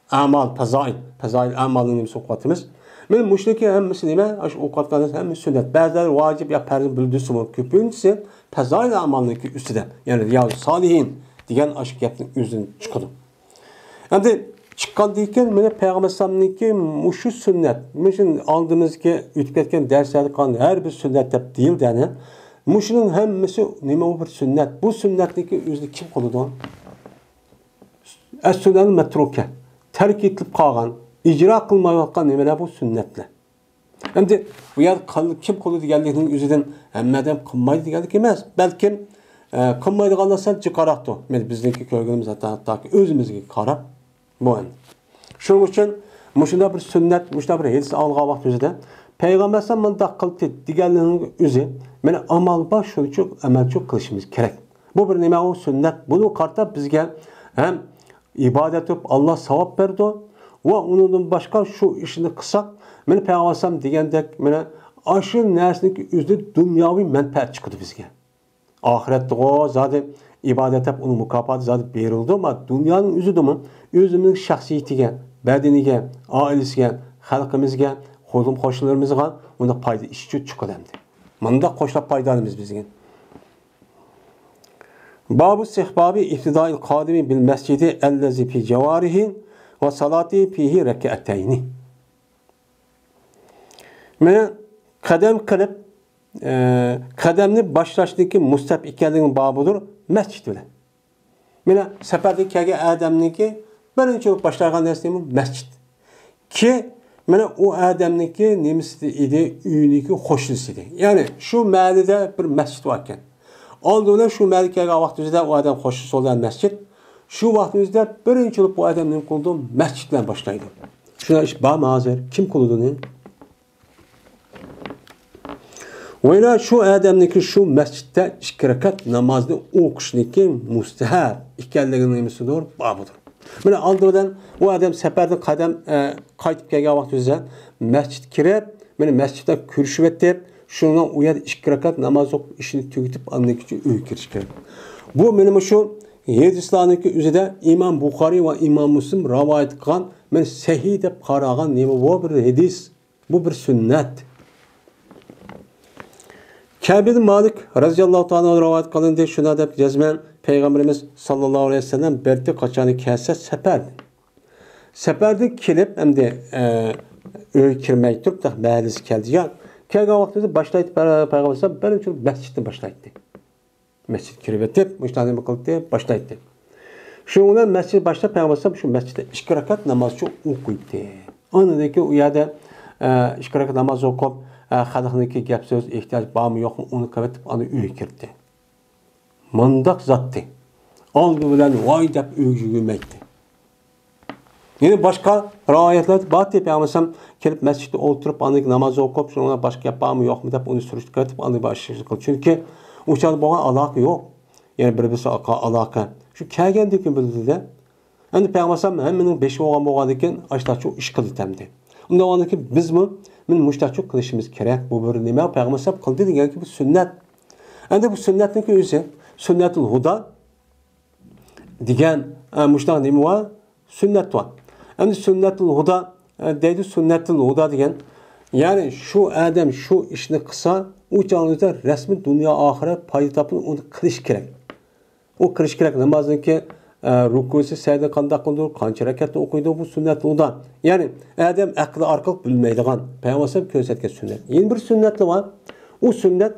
ئەمال، پەزائىل، پەزائىل ئەمالنىڭ نېمىسى ئوقۇۋاتىمىز. مانا مۇشۇنىڭكى ھەممىسى نېمە؟ ئاشۇ ئوقۇۋاتقان ھەممىسى سۈننەت. بەزىلەر ۋاجىپ يا پەرز بىلدۈرسىمۇ، كۆپىنچىسى پەزائىل ئەمالنىڭكى ئۈستىدە. يەنى رىيازۇ سالىھىن دېگەن ئاشۇ گەپنىڭ ئۆزىدىن چىقىدۇ. ئەمدى چىققاندىن كېيىن مانا پەيغەمبەر ئەلەيھىسسالامنىڭكى مۇشۇ سۈننەت، مۇشۇ ئالدىمىزدىكى ئۆتۈپ كەتكەن دەرسلەردە قىلغان ھەر بىر سۈننەت دەپ دېيىلدى، يەنى مۇشۇنىڭ ھەممىسى نېمە، ئۇ بىر سۈننەت. بۇ سۈننەتنىڭكى ئۆزىنى كىم قىلىدۇ؟ ئەس-سۈنەن مەترۇكە، تەرك ئېتىلىپ قالغان، ئىجرا قىلمايۋاتقان نېمىلەر بۇ سۈننەتلەر. ئەمدى بۇ يەردە قىل-، كىم قىلىدۇ دېگەنلىكنىڭ ئۆزىدىن ھەممە ئادەم قىلمايدۇ دېگەنلىك ئەمەس. بەلكىم، ئە، قىلمايدىغانلار سەل جىقراقتۇر. مانا بىزنىڭكى كۆرگىنىمىز ھەتتا، ھەتتاكى ئۆزىمىزگە قاراپ بۇ ئەمدى. شۇنىڭ ئۈچۈن مۇشۇنداق بىر سۈننەت، مۇشۇنداق بىر ھەدىس ئاڭلىغان ۋاقتىمىزدا پەيغەمبەر ئەلەيھىسسالام مۇنداق قىلدى دېگەنلىكنىڭ ئۆزى، مانا ئامال بار، شۇنىڭ ئۈچۈن ئەمەلچىلىك قىلىشىمىز كېرەك. بۇ بىر نېمە، ئۇ سۈننەت. بۇنى قارىتا بىزگە ھەم ئىبادەت قىلىپ، ئاللا ساۋاب بەردى. ۋە ئۇنىڭدىن باشقا شۇ ئىشنى قىلساق، مانا پەيغەمبەر ئەلەيھىسسالام دېگەندەك، مانا ئاشۇ نەرسىنىڭكى ئۆزىدە دۇنياۋى مەنپەئەت چىقىدۇ بىزگە. ئاخىرەتتىغۇ زادى ئىبادەت دەپ ئۇنىڭ مۇكاپاتى زادى بېرىلىدۇ. ئەمما دۇنيانىڭ ئۆزىدىمۇ ئۆزىمىزنىڭ شەخسىيىتىگە، بەدىنىگە، ئائىلىسىگە، خەلقىمىزگە، قولۇم قوشنىلىرىمىزغا ئۇنداق پايدا ئىش چىقىدۇ ئەمدى. مۇنداق قوشلاپ پايدىلىنىمىز بىزگە. باب استحباب ابتداء القادم بالمسجد الذي في جواره وصلاته فيه ركعتين. مانا قەدەم قىلىپ، ئە، قەدەمنى باشلاشنىڭكى مۇستەھەب ئىكەنلىكىنىڭ بابىدۇر مەسچىت بىلەن. مانا سەپەردىن كەلگەن ئادەمنىڭكى بىرىنچى بولۇپ باشلايدىغان نەرسە نېمە؟ مەسچىت. كى، مانا ئۇ ئادەمنىڭكى نېمىسى ئىدى؟ ئۆيىنىڭكى قوشنىسى ئىدى. يەنى شۇ مەھەللىدە بىر مەسچىت بار ئىكەن. ئالدى بىلەن شۇ مەھەللىگە كەلگەن ۋاقتىمىزدا ئۇ ئادەم قوشنىسى بولغان مەسچىت. شۇ ۋاقتىمىزدا بىرىنچى بولۇپ بۇ ئادەم نېمە قىلىدۇ؟ مەسچىت بىلەن باشلايدۇ. شۇنداق ئىش بارمۇ ھازىر؟ كىم قىلىدۇ ئۇنى؟ ۋەيلا شۇ ئادەمنىڭكى شۇ مەسچىتتە ئىككى رەكەت نامازنى ئوقۇشنىڭكى مۇستەھەب ئىكەنلىكىنىڭ نېمىسىدۇر؟ بابىدۇر. مانا ئالدى بىلەن ئۇ ئادەم سەپەردىن قەدەم، ئە، قايتىپ كەلگەن ۋاقتى بىلەن مەسچىتكە كىرىپ، مانا مەسچىتتە كۆرۈشۈۋېتىپ، شۇنىڭ ئۇ يەردە ئىككى رەكەت ناماز ئوقۇپ، ئىشىنى تۈگىتىپ، ئاندىن كېيىن ئۆيگە كىرىش كېرەك. بۇ مانا مۇشۇ ھەدىسلەرنىڭكى ئۆزىدە ئىمام بۇخارىي ۋە ئىمام مۇسلىم رىۋايەت قىلغان، مانا سەھىھ دەپ قارىغان نېمە بۇ بىر ھەدىس. بۇ بىر سۈننەت. كەبىل مالىك رەزىياللاھۇ تائالا ئەنھۇ رىۋايەت قىلىندى، شۇنداق دەپ جەزمەن پەيغەمبىرىمىز ساللاللاھۇ ئەلەيھى ۋەسەللەم بەردى، قاچانى كەلسە سەپەردىن. سەپەردىن كېلىپ، ئەمدى، ئە، ئۆيگە كىرمەي تۇرۇپ، مەھەللىسى كەلدى. يا، كەلگەن ۋاقتىدا باشلايتتى، پەيغەمبەر ئەلەيھىسسالام بىرىنچى مەسچىتتىن باشلايتتى. مەسچىتكە كىرىۋېتىپ، مۇشۇنداق نېمە قىلاتتى؟ باشلايتتى. شۇنىڭ بىلەن مەسچىت باشلاپ، پەيغەمبەر ئەلەيھىسسالام شۇ مەسچىتتە ئىككى رەكەت نامازچە ئوقۇيتتى. ئاندىن كېيىن ئۇ يەردە، ئە، ئىككى رەكەت ناماز ئوقۇپ، ئە، خەلقنىڭكى گەپ سۆز، ئېھتىياج بارمۇ يوقمۇ، ئۇنى قىلىۋېتىپ، ئاندىن ئۆيگە كىردى. مۇنداق زاتتى. ئالدى بىلەن ۋاي دەپ ئۆيگە يۈگۈرمەيتتى. يەنە باشقا رىۋايەتلەردە بارتى، پەيغەمبەر ئەلەيھىسسالام كېلىپ مەسچىتتە ئولتۇرۇپ، ئاندىن ناماز ئوقۇپ، شۇنىڭ بىلەن باشقا گەپ بارمۇ يوقمۇ دەپ ئۇنى سۈرۈشتۈرۈپ كېتىپ، ئاندىن باشقا ئىشنى قىلدى. چۈنكى ئۇ چاغدا بولغان ئالاقە يوق. يەنى بىر-بىرسى ئالاقە. شۇ كەلگەندىن كېيىن بىلدى-دە. ئەمدى پەيغەمبەر ئەلەيھىسسالام ھەممىنىڭ بېشى بولغان بولغاندىن كېيىن ئاشۇنداقچۇ ئىش قىلدى ئەمدى. ئۇنداق بولغاندىن كېيىن بىزمۇ مانا مۇشۇنداقچۇ قىلىشىمىز كېرەك. بۇ بىر نېمە؟ پەيغەمبەر ئەلەيھىسسالام قىلدى دېگەنكى بىر سۈننەت. ئەمدى بۇ سۈننەتنىڭكى ئۆزى، سۈننەتۇل ھۇدا دېگەن، ئە، مۇشۇنداق نېمە بار؟ سۈننەت بار. ئەمدى سۈننەتۇل ھۇدا، ئە، دەيدۇ، سۈننەتۇل ھۇدا دېگەن. يەنى شۇ ئادەم شۇ ئىشنى قىلسا، ئۇ چاغنىڭدا رەسمىي دۇنيا ئاخىرەت پايدا تاپىدۇ، ئۇنى قىلىش كېرەك. ئۇ قىلىش كېرەك نامازنىڭكى، ئە، رۇكۇسى، سەجدە قانداق قىلىدۇ، قانچە رەكەتتە ئوقۇيدۇ، بۇ سۈننەتۇل ھۇدا. يەنى ئادەم ئەقلى ئارقىلىق بىلمەيدىغان، پەيغەمبەر ئەلەيھىسسالام كۆرسەتكەن سۈننەت. يەنە بىر سۈننەتلا بار. ئۇ سۈننەت،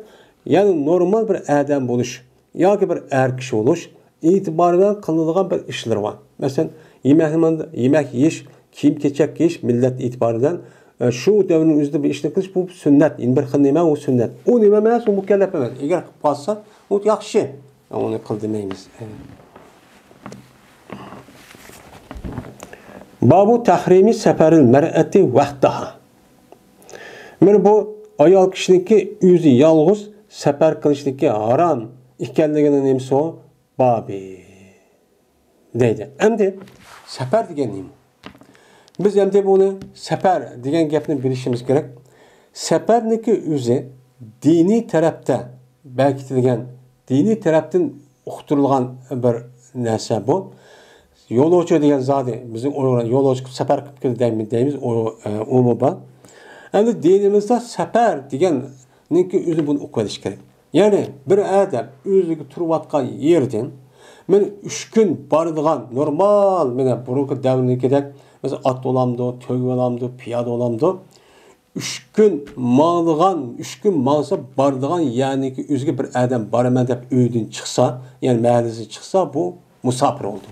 يەنى نورمال بىر ئادەم بولۇش ياكى بىر ئەر كىشى بولۇش ئېتىبارى بىلەن قىلىنىدىغان بىر ئىشلىرى بار. مەسىلەن، يېمەكنى مانا، يېمەك يېيىش، كىيىم-كېچەك كىيىش مىللەت ئېتىبارى بىلەن، ئە، شۇ دەۋرنىڭ ئۆزىدە بىر ئىشنى قىلىش، بۇ سۈننەت. يەنە بىر خىل نېمە، ئۇ سۈننەت. ئۇ نېمە ئەمەس، ئۇ مۇكەللەپ ئەمەس. ئەگەر قىلىپ قالسا، ئۇ ياخشى. ئۇنى قىل دېمەيمىز. بابۇ تەھرىمى سەپەرىل مەرئەتى ۋەھدەھا. مانا بۇ ئايال كىشىنىڭكى ئۆزى يالغۇز سەپەر قىلىشنىڭكى ھارام ئىكەنلىكىنىڭ نېمىسى ئۇ؟ بابى. دەيدۇ. ئەمدى سەپەر دېگەن نېمە؟ بىز ئەمدى بۇنى سەپەر دېگەن گەپنى بىلىشىمىز كېرەك. سەپەرنىڭكى ئۆزى دىنىي تەرەپتە بەركىتىلگەن، دىنىي تەرەپتىن ئۇقتۇرۇلغان بىر نەرسە بۇ. يولۇچى دېگەن زادى بىزنىڭ ئۇيغۇر يولۇچى سەپەر قىلىپ كېلىدۇ دەيمىز، دەيمىز، ئۇ، ئە، ئۇمۇ بار. ئەمدى دىنىمىزدا سەپەر دېگەننىڭكى ئۆزىنى بۇنى ئۇقۇۋېلىش كېرەك. يەنى بىر ئادەم ئۆزىگە تۇرۇۋاتقان يېرىدىن مەن ئۈچ كۈن بارىدىغان نورمال، مانا بۇرۇنقى دەۋرنىڭكىدەك، مەسىلەن، ئات بولامدۇ، تۆگە بولامدۇ، پىيادە بولامدۇ، ئۈچ كۈن ماڭىدىغان، ئۈچ كۈن ماڭسا بارىدىغان يەرنىڭكى ئۆزىگە بىر ئادەم بارىمەن دەپ ئۆيدىن چىقسا، يەنى مەھەللىسىدىن چىقسا، بۇ مۇساپىر بولىدۇ.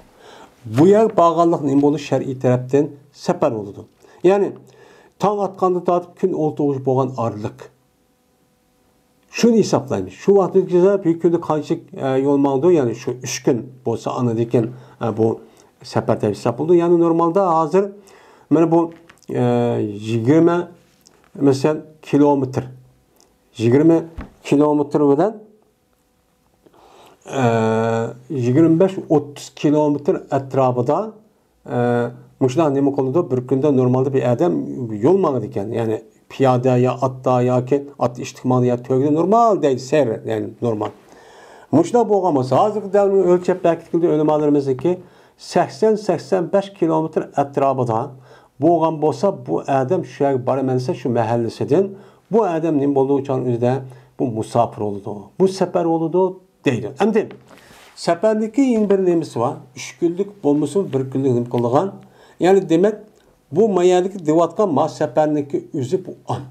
بۇ يەرگە بارغانلىق نېمە بولىدۇ؟ شەرئىي تەرەپتىن سەپەر بولىدۇ. يەنى تاڭ ئاتقاندىن تارتىپ كۈن ئولتۇرغۇچە بولغان ئارىلىق. شۇنى ھېسابلايمىز. شۇ ۋاقىتتا بىر كۈندە قانچىلىك، ئە، يول ماڭىدۇ؟ يەنى شۇ ئۈچ كۈن بولسا، ئاندىن كېيىن، ئە، بۇ سەپەر دەپ ھېساب بولىدۇ. يەنى نورمالدا ھازىر مانا بۇ، ئە، يىگىرمە، مەسىلەن، كىلومېتىر. يىگىرمە كىلومېتىر بىلەن، ئە، يىگىرمە بەش ئوتتۇز كىلومېتىر ئەتراپىدا، ئە، مۇشۇنداق نېمە قىلىدۇ؟ بىر كۈندە نورمالدا بىر ئادەم يول ماڭىدىكەن. يەنى پىيادە يا ئاتتا ياكى ئات ئىشتىك ماڭىدۇ يا تۆگىدە نورمال دەيدۇ، سەير، يەنى نورمال. مۇشۇنداق بولغان بولسا، ھازىرقى دەۋرنى ئۆلچەپ بەرگىلى ئۆلىمالىرىمىزنىڭكى سەكسەن، سەكسەن بەش كىلومېتىر ئەتراپىدا بولغان بولسا، بۇ ئادەم شۇ يەرگە بارىمەن دېسە، شۇ مەھەللىسىدىن، بۇ ئادەم نېمە بولىدۇ؟ ئۇچان ئۆزىدە بۇ مۇساپىر بولىدۇ، بۇ سەپەر بولىدۇ دەيدۇ. ئەمدى سەپەرنىڭكى يەنە بىر نېمىسى بار. ئۈچ كۈنلۈك بولمىسىمۇ، بىر كۈنلۈك نېمە قىلىدىغان. يەنى دېمەك، بۇ ما يەردىكى دېۋاتقان ما سەپەرنىڭكى ئۆزى بۇ ئان.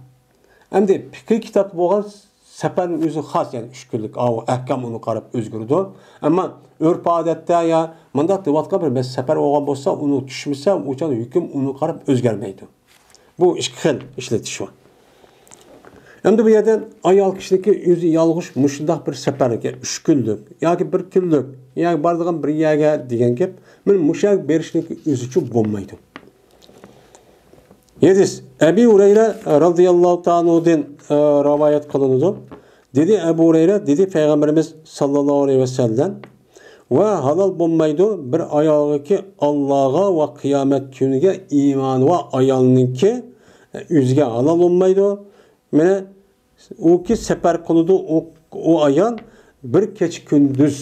ئەمدى پىقىھ كىتابتا بولغان سەپەرنىڭ ئۆزى خاس، يەنى ئۈچ كۈنلۈك، ئاۋۇ ئەھكام ئۇنى قاراپ ئۆزگىرىدۇ. ئەمما ئۆرپ-ئادەتتە يا مۇنداق دېۋاتقان بىر سەپەر بولغان بولسا، ئۇنى چۈشمىسە، ئۇچان ھۆكۈم ئۇنى قاراپ ئۆزگەرمەيدۇ. بۇ ئىككى خىل ئىشلىتىش بار. ئەمدى بۇ يەردە ئايال كىشىنىڭكى ئۆزى يالغۇز مۇشۇنداق بىر سەپەرگە ئۈچ كۈنلۈك ياكى بىر كۈنلۈك ياكى بارىدىغان بىر يەرگە دېگەن گەپ، مانا مۇشۇ يەرگە بېرىشنىڭكى ئۆزىچۇ بولمايدۇ. ھەدىس ئەبى ھۇرەيرە رازىياللاھۇ تائالا ئەنھۇدىن، ئە، رىۋايەت قىلىنىدۇ. دېدى ئەبۇ ھۇرەيرە، دېدى پەيغەمبىرىمىز ساللاللاھۇ ئەلەيھى ۋەسەللەم، ۋە ھالال بولمايدۇ بىر ئايالغىكى ئاللاغا ۋە قىيامەت كۈنىگە ئىمانى بار ئايالنىڭكى، ئە، ئۆزىگە ھالال بولمايدۇ. مانا ئۇكى سەپەر قىلىدۇ، ئۇ، ئۇ ئايال بىر كېچە كۈندۈز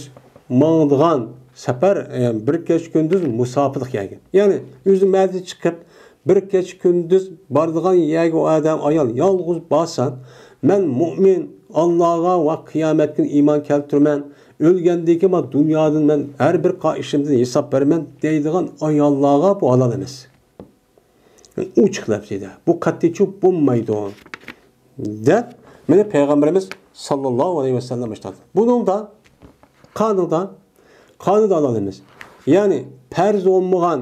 ماڭىدىغان سەپەر، يەنى بىر كېچە كۈندۈز مۇساپىرلىق يەرگە. يەنى ئۆزى مەدىنىدىن چىقىپ، بىر كېچە كۈندۈز بارىدىغان يەرگە ئۇ ئادەم ئايال يالغۇز بارسا، مەن مۇئمىن، ئاللاغا ۋە قىيامەت كۈنى ئىمان كەلتۈرىمەن، ئۆلگەندىن كېيىن ما دۇنيادىن مەن ھەر بىر قىلغان ئىشىمدىن ھېساب بېرىمەن دەيدىغان ئاياللارغا بۇ ھالال ئەمەس. ئوچۇق لەپزىدە، بۇ قەتئىيچۇ بولمايدۇ، دەپ، مانا پەيغەمبىرىمىز ساللاللاھۇ ئەلەيھى ۋەسەللەم ئېيتقان. بۇنىڭدا قانۇندا، قانۇندا ھالال ئەمەس. يەنى پەرز بولمىغان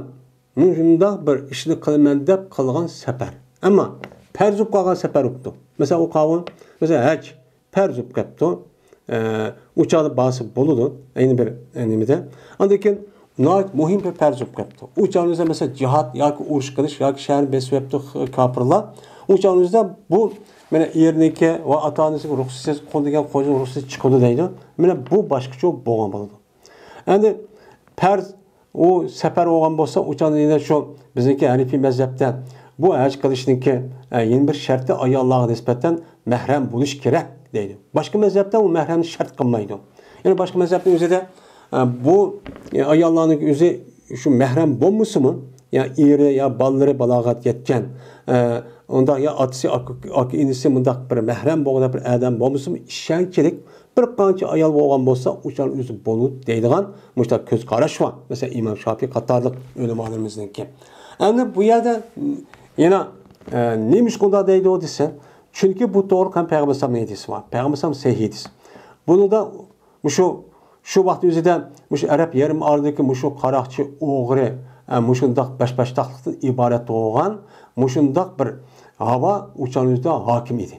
مۇشۇنداق بىر ئىشنى قىلىمەن دەپ قىلغان سەپەر. ئەمما پەرز بولۇپ قالغان سەپەر بوپتۇ. مەسىلەن، ئۇ قاۋۇل، مەسىلەن، ھەج پەرز بولۇپ قېپتۇ. ئە، ئۇ چاغدا بارسا بولىدۇ. ئەينى بىر، ئە، نېمىدە. ئاندىن كېيىن ناھايىتى مۇھىم بىر پەرز بولۇپ قېپتۇ. ئۇ چاغنىڭ ئۆزىدە، مەسىلەن، جىھاد ياكى ئۇرۇش قىلىش ياكى شەھەرنى بېسىۋېپتۇ خ-، كاپىرلار. ئۇ چاغنىڭ ئۆزىدە بۇ، مانا، ئېرىنىڭكى ۋە ئاتا-ئانىسىنىڭ رۇخسىتىسىز قول دېگەن قولنىڭ رۇخسىتى چىقىدۇ دەيدۇ. مانا بۇ باشقىچە بولغان بولىدۇ. ئەمدى پەرز ئۇ سەپەر بولغان بولسا، ئۇ چاغدا يەنە شۇ بىزنىڭكى ھەنىفىي مەزھەپتە بۇ ھەج قىلىشنىڭكى، ئە، يەنە بىر شەرتى ئاياللارغا نىسبەتەن مەھرەم بولۇش كېرەك دەيدۇ. باشقا مەزھەپتە ئۇ مەھرەمنى شەرت قىلمايدۇ. يەنى باشقا مەزھەپنىڭ ئۆزىدە، ئە، بۇ، ئە، ئاياللارنىڭ ئۆزى شۇ مەھرەم بولمىسىمۇ، يا ئېرى، يا بالىلىرى بالاغەت يەتكەن، ئە، ئۇنداق يا ئاتىسى، ئاكا، ئاكا ئىنىسى مۇنداق بىر مەھرەم بولغان بىر ئادەم بولمىسىمۇ، ئىشەنچلىك بىر قانچە ئايال بولغان بولسا، ئۇچان ئۆزى بولىدۇ دەيدىغان مۇشۇنداق كۆز قاراش بار. مەسىلەن، ئىمام شافىي قاتارلىق ئۆلىمالىرىمىزنىڭكى. ئەمدى بۇ يەردە يەنە، ئە، نېمە ئۈچۈن ئۇنداق دەيدۇ دېسە، چۈنكى بۇ توغرا قىلغان پەيغەمبەر ئەلەيھىسسالام ھەدىسى بار. پەيغەمبەر ئەلەيھىسسالام سەھىھ ھەدىس. بۇنىڭدا مۇشۇ، شۇ ۋاقىت ئۆزىدە مۇشۇ ئەرەب يېرىم ئارىلىدىكى مۇشۇ قاراقچى، ئوغرى، ئە، مۇشۇنداق بەشباشتاقلىقتىن ئىبارەت بولغان مۇشۇنداق بىر ھاۋا ئۇچان ئۆزىدە ھاكىم ئىدى.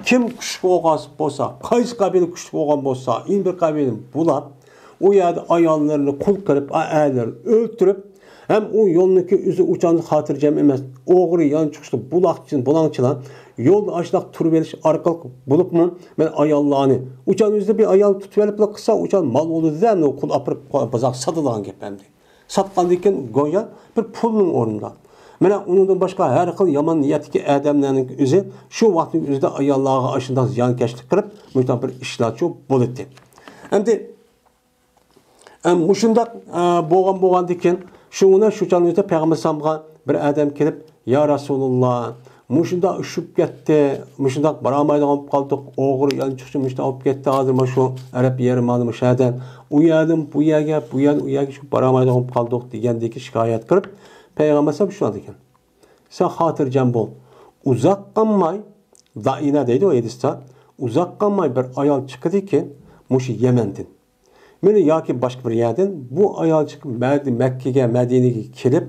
كىم كۈچلۈك بولغان بولسا، قايسى قەبىلە كۈچلۈك بولغان بولسا، يەنە بىر قەبىلىنى بۇلاپ، ئۇ يەردە ئاياللىرىنى قۇل قىلىپ، ئا-، ئەرلىرىنى ئۆلتۈرۈپ، ھەم ئۇ يولنىڭكى ئۆزى ئۇچان خاتىرجەم ئەمەس، ئوغرى، يانچۇقچىلار، بۇلاقچى، بۇلاڭچىلار يولدا ئاشۇنداق تۇرۇۋېلىش ئارقىلىق بولۇپمۇ، مەن ئاياللارنى، ئۇچان ئۆزىدە بىر ئايال تۇتۇۋېلىپلا قىلسا، ئۇچان مال بولىدۇ-دە، قۇل ئاپىرىپ بازارغا ساتىدىغان گەپ ئەمدى. ساتقاندىن كېيىن گويا بىر پۇلنىڭ ئورنىدا. مانا ئۇنىڭدىن باشقا ھەر خىل يامان نىيەتتىكى ئادەملەرنىڭ ئۆزى شۇ ۋاقىتنىڭ ئۆزىدە ئاياللارغا ئاشۇنداق زىيانكەشلىك قىلىپ، مۇشۇنداق بىر ئىشلارچۇ بولىدۇ. ئەمدى، ئە، مۇشۇنداق، ئە، بولغان، بولغاندىن كېيىن، شۇڭا شۇ چاغنىڭ ئۆزىدە پەيغەمبەر ئەلەيھىسسالامغا بىر ئادەم كېلىپ، يا رەسۇلاللا، مۇشۇنداق ئۇشۇپ كەتتى، مۇشۇنداق بارالمايدىغان بولۇپ قالدۇق، ئوغرى يانچۇقچى مۇشۇنداق بولۇپ كەتتى، ھازىر مانا شۇ ئەرەب يېرىم مانا مۇشۇ يەردە، ئۇ يەردىن بۇ يەرگە، بۇ يەردىن ئۇ يەرگە شۇ بارالمايدىغان بولۇپ قالدۇق دېگەندىكى شىكايەت قىلىپ، پەيغەمبەر ئەلەيھىسسالام شۇنداق دېگەن. سەن خاتىرجەم بول. ئۇزاق قالماي، دائىنە دەيدۇ ھەدىستە، ئۇزاق قالماي بىر ئايال چىقىدىكى مۇشۇ يەمەندىن. مېنى ياكى باشقا بىر يەردىن بۇ ئايال چىقىپ مەد-، مەككىگە، مەدىنىگە كېلىپ،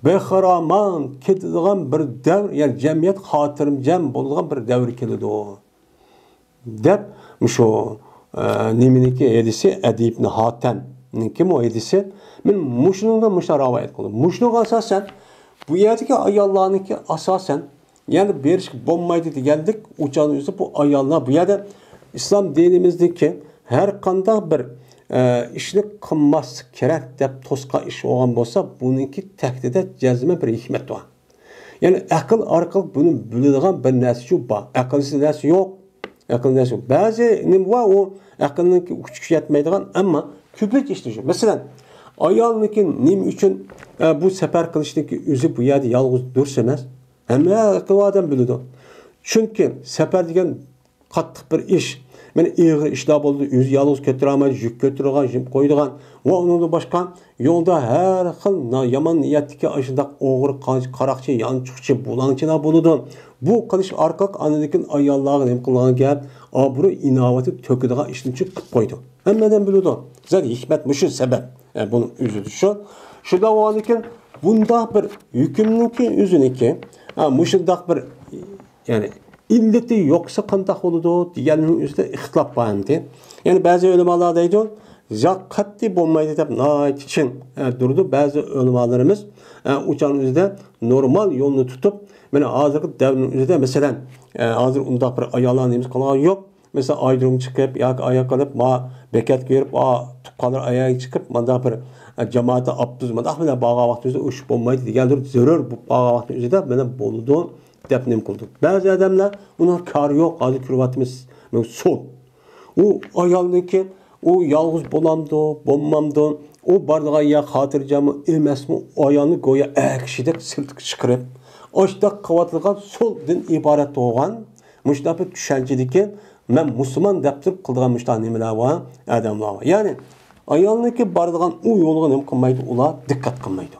بىخىرامان كېتىدىغان بىر دەۋر، يەنى جەمئىيەت خاتىرجەم بولىدىغان بىر دەۋر كېلىدۇ. دەپ، مۇشۇ، ئە، نېمىنىڭكى ھەدىسى، ئەدىي ئىبنى ھاتەمنىڭكى مۇ ھەدىسى. مەن مۇشۇنىڭدا مۇشۇنداق رىۋايەت قىلدىم. مۇشۇنىڭغا ئاساسەن، بۇ يەردىكى ئاياللارنىڭكى ئاساسەن، يەنى بېرىشكە بولمايدۇ دېگەنلىك، ئۇ چاغنىڭ ئۆزى بۇ ئاياللار، بۇ يەردە ئىسلام دىنىمىزدىكى ھەر قانداق بىر، ئە، ئىشنى قىلماسلىق كېرەك دەپ توسقان ئىش بولغان بولسا، بۇنىڭكى تەكتىدە جەزمەن بىر ھېكمەت بار. يەنى ئەقىل ئارقىلىق بۇنى بىلىدىغان بىر نەرسە شۇ بار. ئەقىلسىز نەرسە يوق. ئەقىل نەرسە يوق. بەزى نېمە بار، ئۇ ئەقىلنىڭكى ئۇچى يەتمەيدىغان، ئەمما كۆپىنچە ئىشلىشى. مەسىلەن، ئايالنىڭكى نېمە ئۈچۈن، ئە، بۇ سەپەر قىلىشنىڭكى ئۆزى بۇ يەردە يالغۇز دۇرۇس ئەمەس. ھەممە ئەقىل ئادەم بىلىدۇ. چۈنكى سەپەر دېگەن قاتتىق بىر ئىش. مانا ئېغىر ئىشلار بولىدۇ، ئۆزى يالغۇز كۆتۈرەلمەيدۇ، يۈك كۆتۈرىدىغان، يۈك قويىدىغان ۋە ئۇنىڭدىن باشقا يولدا ھەر خىل نا-، يامان نىيەتتىكى ئاشۇنداق ئوغرى، قا-، قاراقچى، يانچۇقچى، بۇلاڭچىلار بولىدۇ. بۇ قىلىش ئارقىلىق ئاندىن كېيىن ئاياللارغا نېمە قىلىدىغان گەپ، ئابرۇي، ئىناۋىتى تۆكىدىغان ئىشنى چىقىپ قويىدۇ. ھەممە ئادەم بىلىدۇ. زادى ھېكمەت مۇشۇ سەۋەب. ئە، بۇنىڭ ئۆزىدە شۇ. شۇنداق بولغاندىن كېيىن بۇنداق بىر ھۆكۈمنىڭكى ئۆزىنىڭكى، ئە، مۇشۇنداق بىر يەنى ئىللىتى يوقسا قانداق بولىدۇ دېگەننىڭ ئۆزىدە ئىختىلاپ بار ئەمدى. يەنى بەزى ئۆلىمالار دەيدۇ، زاق قەتئىي بولمايدۇ دەپ ناھايىتى چىڭ، ئە، تۇرىدۇ. بەزى ئۆلىمالىرىمىز، ئە، ئۇ چاغنىڭ ئۆزىدە نورمال يولنى تۇتۇپ، مانا ھازىرقى دەۋرنىڭ ئۆزىدە، مەسىلەن، ئە، ھازىر ئۇنداق بىر ئاياللار نېمىسى قىلغان يوق. مەسىلەن، ئايرودروم چىقىپ ياكى ئاياغ قىلىپ، ما بېكەتكە بېرىپ، ئا، تۇغقانلار ئاياغىغا چىقىپ، مانداق بىر، ئە، جامائەتتە ئاپتوبۇس مانداق بىلەن بارغان ۋاقتىمىزدا ئۇ ئىش بولمايدۇ دېگەندۇر، زۆرۈر بولۇپ قالغان ۋاقتىمىز ئۆزىدە مانا بولىدۇ. دەپ نېمە قىلدۇق. بەزى ئادەملەر ئۇنىڭ كارى يوق، ھازىر كۆرۈۋاتىمىز، مەن سول. ئۇ ئايالنىڭكى، ئۇ يالغۇز بولامدۇ، بولمامدۇ، ئۇ بارىدىغان يەر خاتىرجەممۇ، ئەمەسمۇ، ئۇ ئايالنى گويا ئەر كىشىدەك سىرتقا چىقىرىپ، ئاشۇنداق قىلىۋاتىدىغان سولدىن ئىبارەت بولغان مۇشۇنداق بىر چۈشەنچىدىكى، مەن مۇسۇلمان دەپ تۇرۇپ قىلىدىغان مۇشۇنداق نېمىلەر بار، ئادەملەر بار. يەنى ئايالنىڭكى بارىدىغان ئۇ يولىغا نېمە قىلمايدۇ، ئۇلار دىققەت قىلمايدۇ.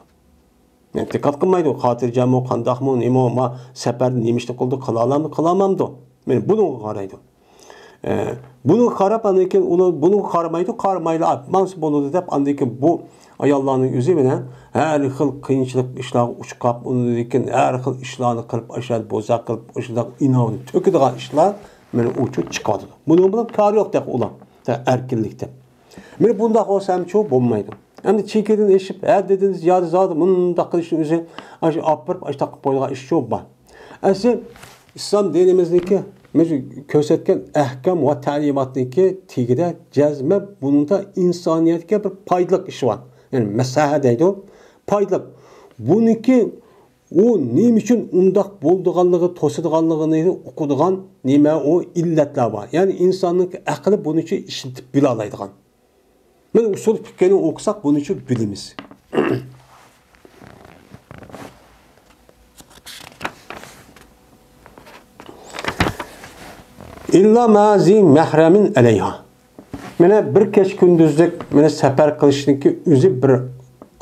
يەنى دىققەت قىلمايدۇ، خاتىرجەممۇ، قانداقمۇ، نېمە، ما سەپەردە نېمە ئىشنى قىلدى، قىلالامدۇ، قىلالمامدۇ؟ مانا بۇنىڭغا قارايدۇ. ئە، بۇنىڭغا قاراپ، ئاندىن كېيىن ئۇلار بۇنىڭغا قارىمايدۇ، قارىمايلا، ئا، ماڭسا بولىدۇ دەپ، ئاندىن كېيىن بۇ ئاياللارنىڭ ئۆزى بىلەن ھەر خىل قىيىنچىلىق ئىشلارغا ئۇچراپ، ئۇنىڭدىن كېيىن ھەر خىل ئىشلارنى قىلىپ، ئاشۇ يەردە بوزەك قىلىپ، ئاشۇنداق ئىناۋىتى تۆكىدىغان ئىشلار مانا ئۇچۇ چىقىۋاتىدۇ. بۇنىڭ بىلەن كارى يوق دەپ ئۇلار، ئەركىنلىك دەپ. مانا بۇنداق بولسا ھەم شۇ بولمايدۇ. ئەمدى چېكىدىن ئېشىپ، ھەددىدىن زىيادە، زادى مۇنداق قىلىشنىڭ ئۆزى، ئاشۇ ئاپىرىپ، ئاشۇنداق قىلىپ قويىدىغان ئىش شۇ بار. ئەسلى ئىسلام دىنىمىزنىڭكى مۇشۇ كۆرسەتكەن ئەھكام ۋە تەلىماتنىڭكى تېگىدە جەزمەن بۇنىڭدا ئىنسانىيەتكە بىر پايدىلىق ئىش بار. يەنى مەسلىھە دەيدۇ. پايدىلىق. بۇنىڭكى ئۇ نېمە ئۈچۈن ئۇنداق بولىدىغانلىقى، توسىدىغانلىقىنى ئۇقىدىغان نېمە ئۇ ئىللەتلەر بار. يەنى ئىنساننىڭ ئەقلى بۇنى ئۈچۈن ئىشلىتىپ بىلالايدىغان. مانا ئۇسۇل پىقھىنى ئوقۇساق بۇنى ئۈچۈن بىلىمىز. ئىللا مەزى مەھرەمىن ئەلەيھا. مانا بىر كەچ كۈندۈزلۈك مانا سەپەر قىلىشنىڭكى ئۆزى بىر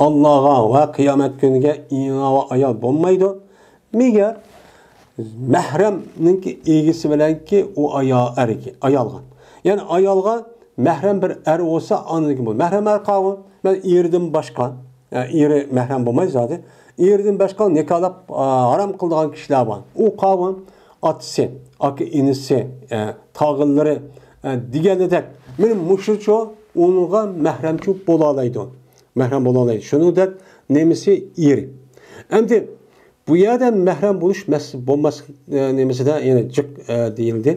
ئاللاغا ۋە قىيامەت كۈنىگە ئىناۋا ئايال بولمايدۇ. مەگەر مەھرەمنىڭكى ئىگىسى بىلەنكى ئۇ ئايا-، ئەرگە، ئايالغا. يەنى ئايالغا مەھرەم بىر ئەر بولسا، ئاندىن كېيىن بۇ مەھرەم ئەر قاۋۇ. مەن ئېرىدىن باشقا، ئە، ئېرى مەھرەم بولماي زادى. ئېرىدىن باشقا نىكاھلاپ، ئا، ھارام قىلىدىغان كىشىلەر بار. ئۇ قاۋۇ ئاتىسى، ئاكا ئىنىسى، ئە، تاغىلىرى، ئە، دېگەندەك. مانا مۇشۇچۇ ئۇنىڭغا مەھرەمچۇ بولالايدۇ. مەھرەم بولالايدۇ. شۇنىڭدەك نېمىسى ئېرى. ئەمدى بۇ يەردە مەھرەم بولۇش مەس-، بولماسلىق، ئە، نېمىسىدە يەنە جىق، ئە، دېيىلدى.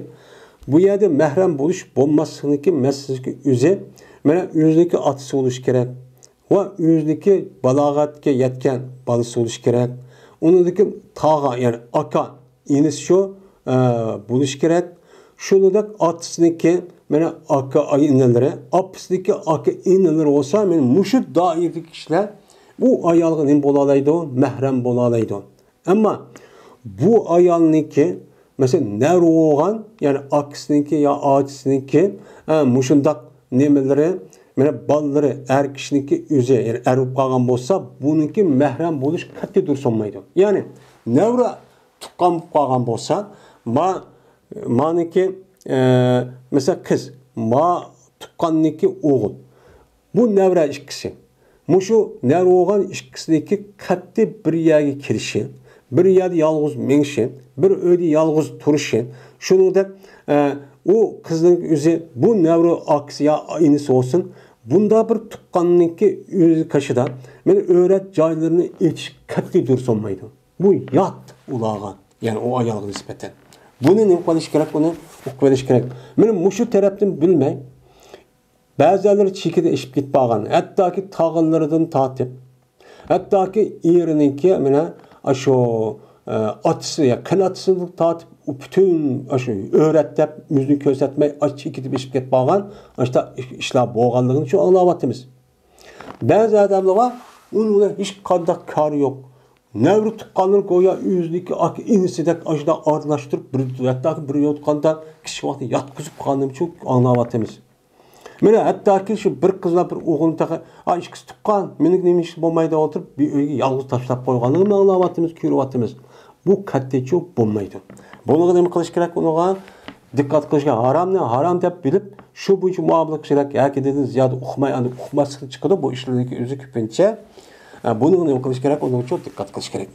بۇ يەردە مەھرەم بولۇش بولماسلىقنىڭكى مەسىلىسى ئۆزى، مانا ئۆزىنىڭكى ئاتىسى بولۇشى كېرەك ۋە ئۆزىنىڭكى بالاغەتكە يەتكەن بالىسى بولۇشى كېرەك. ئۇنىڭدىكى تاغا، يەنى ئاكا، ئىنىسى شۇ، ئە، بولۇشى كېرەك. شۇنىڭدەك ئاتىسىنىڭكى، مانا ئاكا ئىنىلىرى، ئاپىسىنىڭكى ئاكا ئىنىلىرى بولسا، مانا مۇشۇ دائىرىدىكى كىشىلەر بۇ ئايالغا نېمە بولالايدۇ؟ مەھرەم بولالايدۇ. ئەمما بۇ ئايالنىڭكى، مەسىلەن، نەۋرە بولغان، يەنى ئاكىسىنىڭكى يا ئاچىسىنىڭكى، ھە، مۇشۇنداق نېمىلىرى، مانا بالىلىرى، ئەر كىشىنىڭكى ئۆزى، يەنى ئەر بولۇپ قالغان بولسا، بۇنىڭكى مەھرەم بولۇش قەتئىي دۇرۇس بولمايدۇ. يەنى نەۋرە تۇغقان بولۇپ قالغان بولسا، ما-، مانىكى، ئە، مەسىلەن، قىز، ما تۇغقاننىڭكى ئوغۇل. بۇ نەۋرە ئىككىسى. مۇشۇ نەۋرە بولغان ئىككىسىنىڭكى قەتئىي بىر يەرگە كېلىشى، بىر يەردە يالغۇز مېڭىشى، بىر ئۆيدە يالغۇز تۇرۇشى، شۇنىڭدەك، ئە، ئۇ قىزنىڭ ئۆزى بۇ نەۋرە ئاكىسى يا ئىنىسى بولسۇن، بۇنداق بىر تۇغقاننىڭكى ئۆز قېشىدا مانا ئۆرەت جايلىرىنى ئېچىش قەتئىي دۇرۇس بولمايدۇ. بۇ يات ئۇلارغا، يەنى ئۇ ئايالغا نىسبەتەن. بۇنى نېمە قىلىش كېرەك؟ بۇنى ئۇقۇپ ئېلىش كېرەك. مانا مۇشۇ تەرەپتىن بىلمەي، بەزىلەر چېكىدىن ئېشىپ كېتىپ قالغان، ھەتتاكى تاغىلىرىدىن تارتىپ، ھەتتاكى ئېرىنىڭكى مانا ئاشۇ، ئە، ئاتىسى يا قېنى ئاتىسىدىن تارتىپ، ئۇ پۈتۈن ئاشۇ ئۆرەت دەپ يۈزىنى كۆرسەتمەي، ئاش چېكىتىپ ئېشىپ كېتىپ قالغان ئاشۇنداق ئىشلار بولغانلىقىنى شۇ ئاڭلاۋاتىمىز. بەزى ئادەملەر بار، ئۇنىڭ بىلەن ھېچقانداق كارى يوق. نەۋرە تۇغقانلىرى گويا ئۆزىنىڭكى ئاكا ئىنىسىدەك ئاشۇنداق ئارىلاشتۇرۇپ، بىر، ھەتتاكى بىر يوتقاندا كىشى ۋاقتىدا ياتقۇزۇپ قالغىنىمۇ ئاڭلاۋاتىمىز. مانا ھەتتاكى شۇ بىر قىز بىلەن بىر ئوغۇلنى تېخى، ئا، ئىككىسى تۇغقان، مېنىڭ نېمە ئىش بولمايدۇ ئولتۇرۇپ، بىر ئۆيگە يالغۇز تاشلاپ قويغانلىقىنى ئاڭلاۋاتىمىز، كۆرۈۋاتىمىز. بۇ قەتئىيچۇ بولمايدۇ. بۇنىڭغا نېمە قىلىش كېرەك؟ ئۇنىڭغا دىققەت قىلىش كېرەك. ھارامنى ھارام دەپ بىلىپ، شۇ بويىچە مۇئامىلە قىلىش كېرەك. ھەرىكىتىدىن زىيادە ئۇقماي، ئاندىن ئۇقماسلىقتىن چىقىدۇ. بۇ ئىشلارنىڭكى ئۆزى كۆپىنچە. ئە، بۇنىڭغا نېمە قىلىش كېرەك؟ ئۇنىڭغا چوڭ دىققەت قىلىش كېرەك.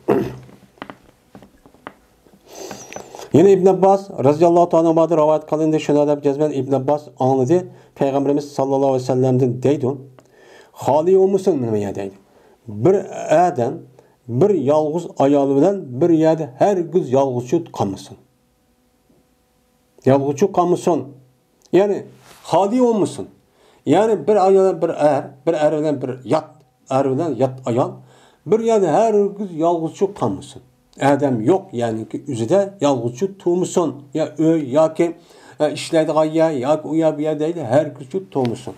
يەنە ئىبن ئابباس رەزىياللاھۇ تائالا ئەنھۇمادىن رىۋايەت قىلىندى، شۇنى دەپ جەزمەن ئىبن ئابباس ئاڭلىدى، پەيغەمبىرىمىز ساللاللاھۇ ئەلەيھى ۋەسەللەمدىن دەيدۇ، خالىي بولمىسۇن مېنىڭ يەر دەيدۇ. بىر ئادەم بىر يالغۇز ئايالى بىلەن بىر يەردە ھەرگىز يالغۇزچۇ قالمىسۇن. يالغۇزچۇ قالمىسۇن. يەنى خالىي بولمىسۇن. يەنى بىر ئايال بىلەن بىر ئەر، بىر ئەر بىلەن بىر يات ئەر بىلەن يات ئايال بىر يەردە ھەرگىز يالغۇزچۇ قالمىسۇن. ئادەم يوق يەرنىڭكى ئۆزىدە يالغۇزچۇ تۇرمىسۇن. يا ئۆي ياكى، ئە، ئىشلەيدىغان يەر ياكى ئۇ يەر بۇ يەر دەيدۇ، ھەرگىزچۇ تۇرمىسۇن.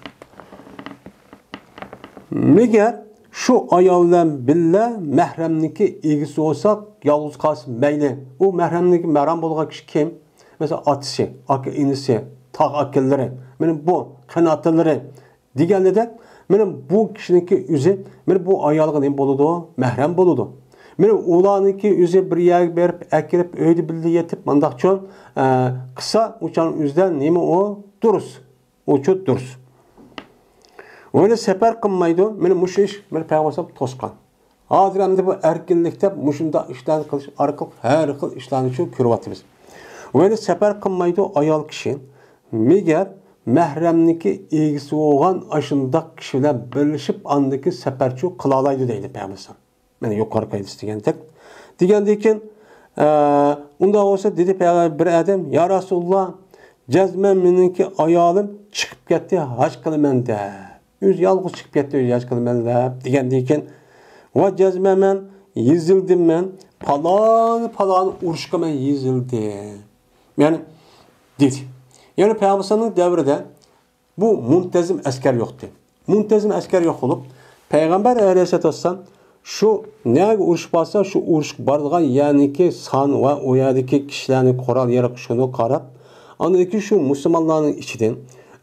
مەگەر شۇ ئايال بىلەن بىللە مەھرەمنىڭكى ئىگىسى بولساق، يالغۇز قالسا مەيلى. ئۇ مەھرەمنىڭكى مەھرەم بولغان كىشى كىم؟ مەسىلەن، ئاتىسى، ئاكا ئىنىسى، تاغ ئاكىلىرى، مانا بۇ قېنى ئاتىلىرى دېگەندەك، مانا بۇ كىشىنىڭكى ئۆزى، مانا بۇ ئايالغا نېمە بولىدۇ؟ مەھرەم بولىدۇ. مانا ئۇلارنىڭكى ئۆزى بىر يەرگە بېرىپ، ئەكىرىپ، ئۆيدە بىللە يېتىپ، مانداقچۇ، ئە، قىلسا، ئۇ چاغنىڭ ئۆزىدە نېمە ئۇ؟ دۇرۇس. ئۇچۇ دۇرۇس. ئۇنى سەپەر قىلمايدۇ. مانا مۇشۇ ئىش، مانا پەيغەمبەر توسقان. ھازىر ئەمدى بۇ ئەركىنلىك دەپ مۇشۇنداق ئىشلارنى قىلىش ئارقىلىق ھەر خىل ئىشلارنى شۇ كۆرۈۋاتىمىز. ئۇنى سەپەر قىلمايدۇ ئايال كىشى. مەگەر مەھرەمنىڭكى ئىگىسى بولغان ئاشۇنداق كىشى بىلەن بىرلىشىپ، ئاندىن كېيىن سەپەرچۇ قىلالايدۇ دەيدۇ پەيغەمبەر. مانا يۇقىرى قايدىسى دېگەندەك. دېگەندىن كېيىن، ئە، ئۇنداق بولسا دېدى پەيغەمبەر، بىر ئادەم، يا رەسۇلۇللا، جەزمەن مېنىڭكى ئايالىم چىقىپ كەتتى، ھاج قىلىمەن دەپ. ئۆزى يالغۇز چىقىپ كەتتى، ئۆزى ھاج قىلىمەن دەپ. دېگەندىن كېيىن، ۋە جەزمەن مەن يېزىلدىم، مەن پالان، پالان ئۇرۇشقا مەن يېزىلدىم. يەنى دېدى. يەنى پەيغەمبەرنىڭ دەۋرىدە بۇ مۇنتەزىم ئەسكەر يوقتى. مۇنتەزىم ئەسكەر يوق بولۇپ، پەيغەمبەر ئەلەيھىسسالاتۇ ۋەسسالام شۇ نەگە ئۇرۇش بارسا، شۇ ئۇرۇشقا بارىدىغان يەرنىڭكى سان ۋە ئۇ يەردىكى كىشىلەرنىڭ قورال يېرىق شۇنى قاراپ، ئاندىن كېيىن شۇ مۇسۇلمانلارنىڭ ئىچىدىن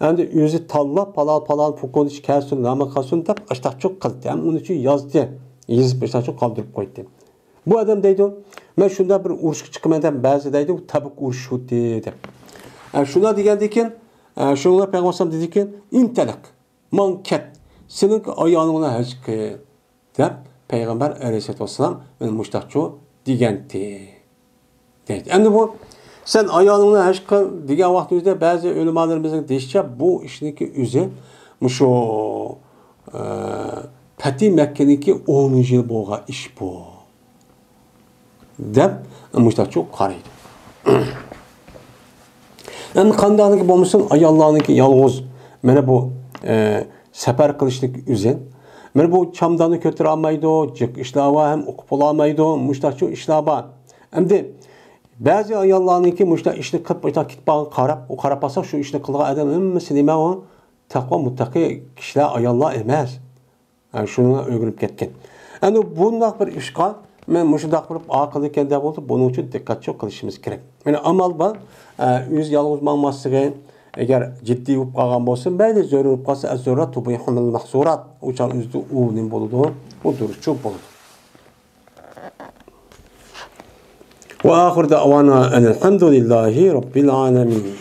ئەمدى ئۆزى تاللاپ، پالان، پالان پوكونچى كەلسۇن، نامە قىلسۇن دەپ ئاشتاقچۇ قىلدى. ھەم ئۇنى شۇ يازدى. يېزىپ ئاشتاقچۇ قالدۇرۇپ قويدى. بۇ ئادەم دەيدۇ، مەن شۇنداق بىر ئۇرۇشقا چىقىمەن دەپ، بەزى دەيدۇ، تەبۇك ئۇرۇشى شۇتى دەپ. ئە، شۇنداق دېگەندىن كېيىن، ئە، شۇڭا پەيغەمبەر ئەلەيھىسسالام دېدىكى، ئىنتەلىق، ماڭ كەت، سېنىڭ ئايالىڭ بىلەن ھەج قىل دەپ پەيغەمبەر ئەلەيھىسسالاتۇ ۋەسسالام مانا مۇشتاقچۇ دېگەنتى. دەيدۇ. ئەمدى بۇ، سەن ئايالىڭ بىلەن ھەج قىل دېگەن ۋاقتىمىزدا بەزى ئۆلىمالىرىمىزنىڭ دېيىشىچە، بۇ ئىشنىڭكى ئۆزى مۇشۇ، ئە، پەتھى مەككىنىڭكى ئونىنچى يىل بولغان ئىش بۇ. دەپ مۇشتاقچۇ قارايدۇ. ئەمدى قانداقلىقى بولمىسۇن، ئاياللارنىڭكى يالغۇز، مانا بۇ، ئە، سەپەر قىلىشلىق ئۆزى. مانا بۇ چامداننى كۆتۈرەلمەيدۇ، جىق ئىشلار بار، ھەم ئوقۇپ بولالمايدۇ، مۇشتاقچۇ ئىشلار بار. ئەمدى بەزى ئاياللارنىڭكى مۇشۇنداق ئىشنى قىلىپ، مۇشۇنداق كېتىپ قالغان قاراپ، ئۇ قاراپ قالسا، شۇ ئىشنى قىلغان ئادەم ھەممىسى نېمە ئۇ؟ تەقۋا مۇتتەقى كىشىلەر، ئاياللار ئەمەس. ھە، شۇنىڭغا ئۆگىنىپ كەتكەن. ئەنە بۇنداق بىر ئىشقا مەن مۇشۇنداق بولۇپ ئاقىلىكەن دەپ ئولتۇرۇپ، بۇنىڭ ئۈچۈن دىققەتچى قىلىشىمىز كېرەك. يەنى ئامال بار، ئە، ئۆزى يالغۇز ماڭماسلىقى، ئەگەر جىددىي بولۇپ قالغان بولسا، مەيلى، زۆرۈر بولۇپ قالسا، ئەززۇررات تۇبىھۇل مەھزۇرات. ئۇ چاغ ئۆزى ئۇ نېمە بولىدۇ؟ ئۇ دۇرۇسچۇ بولىدۇ. وآخر دعوانا أن الحمد لله رب العالمين.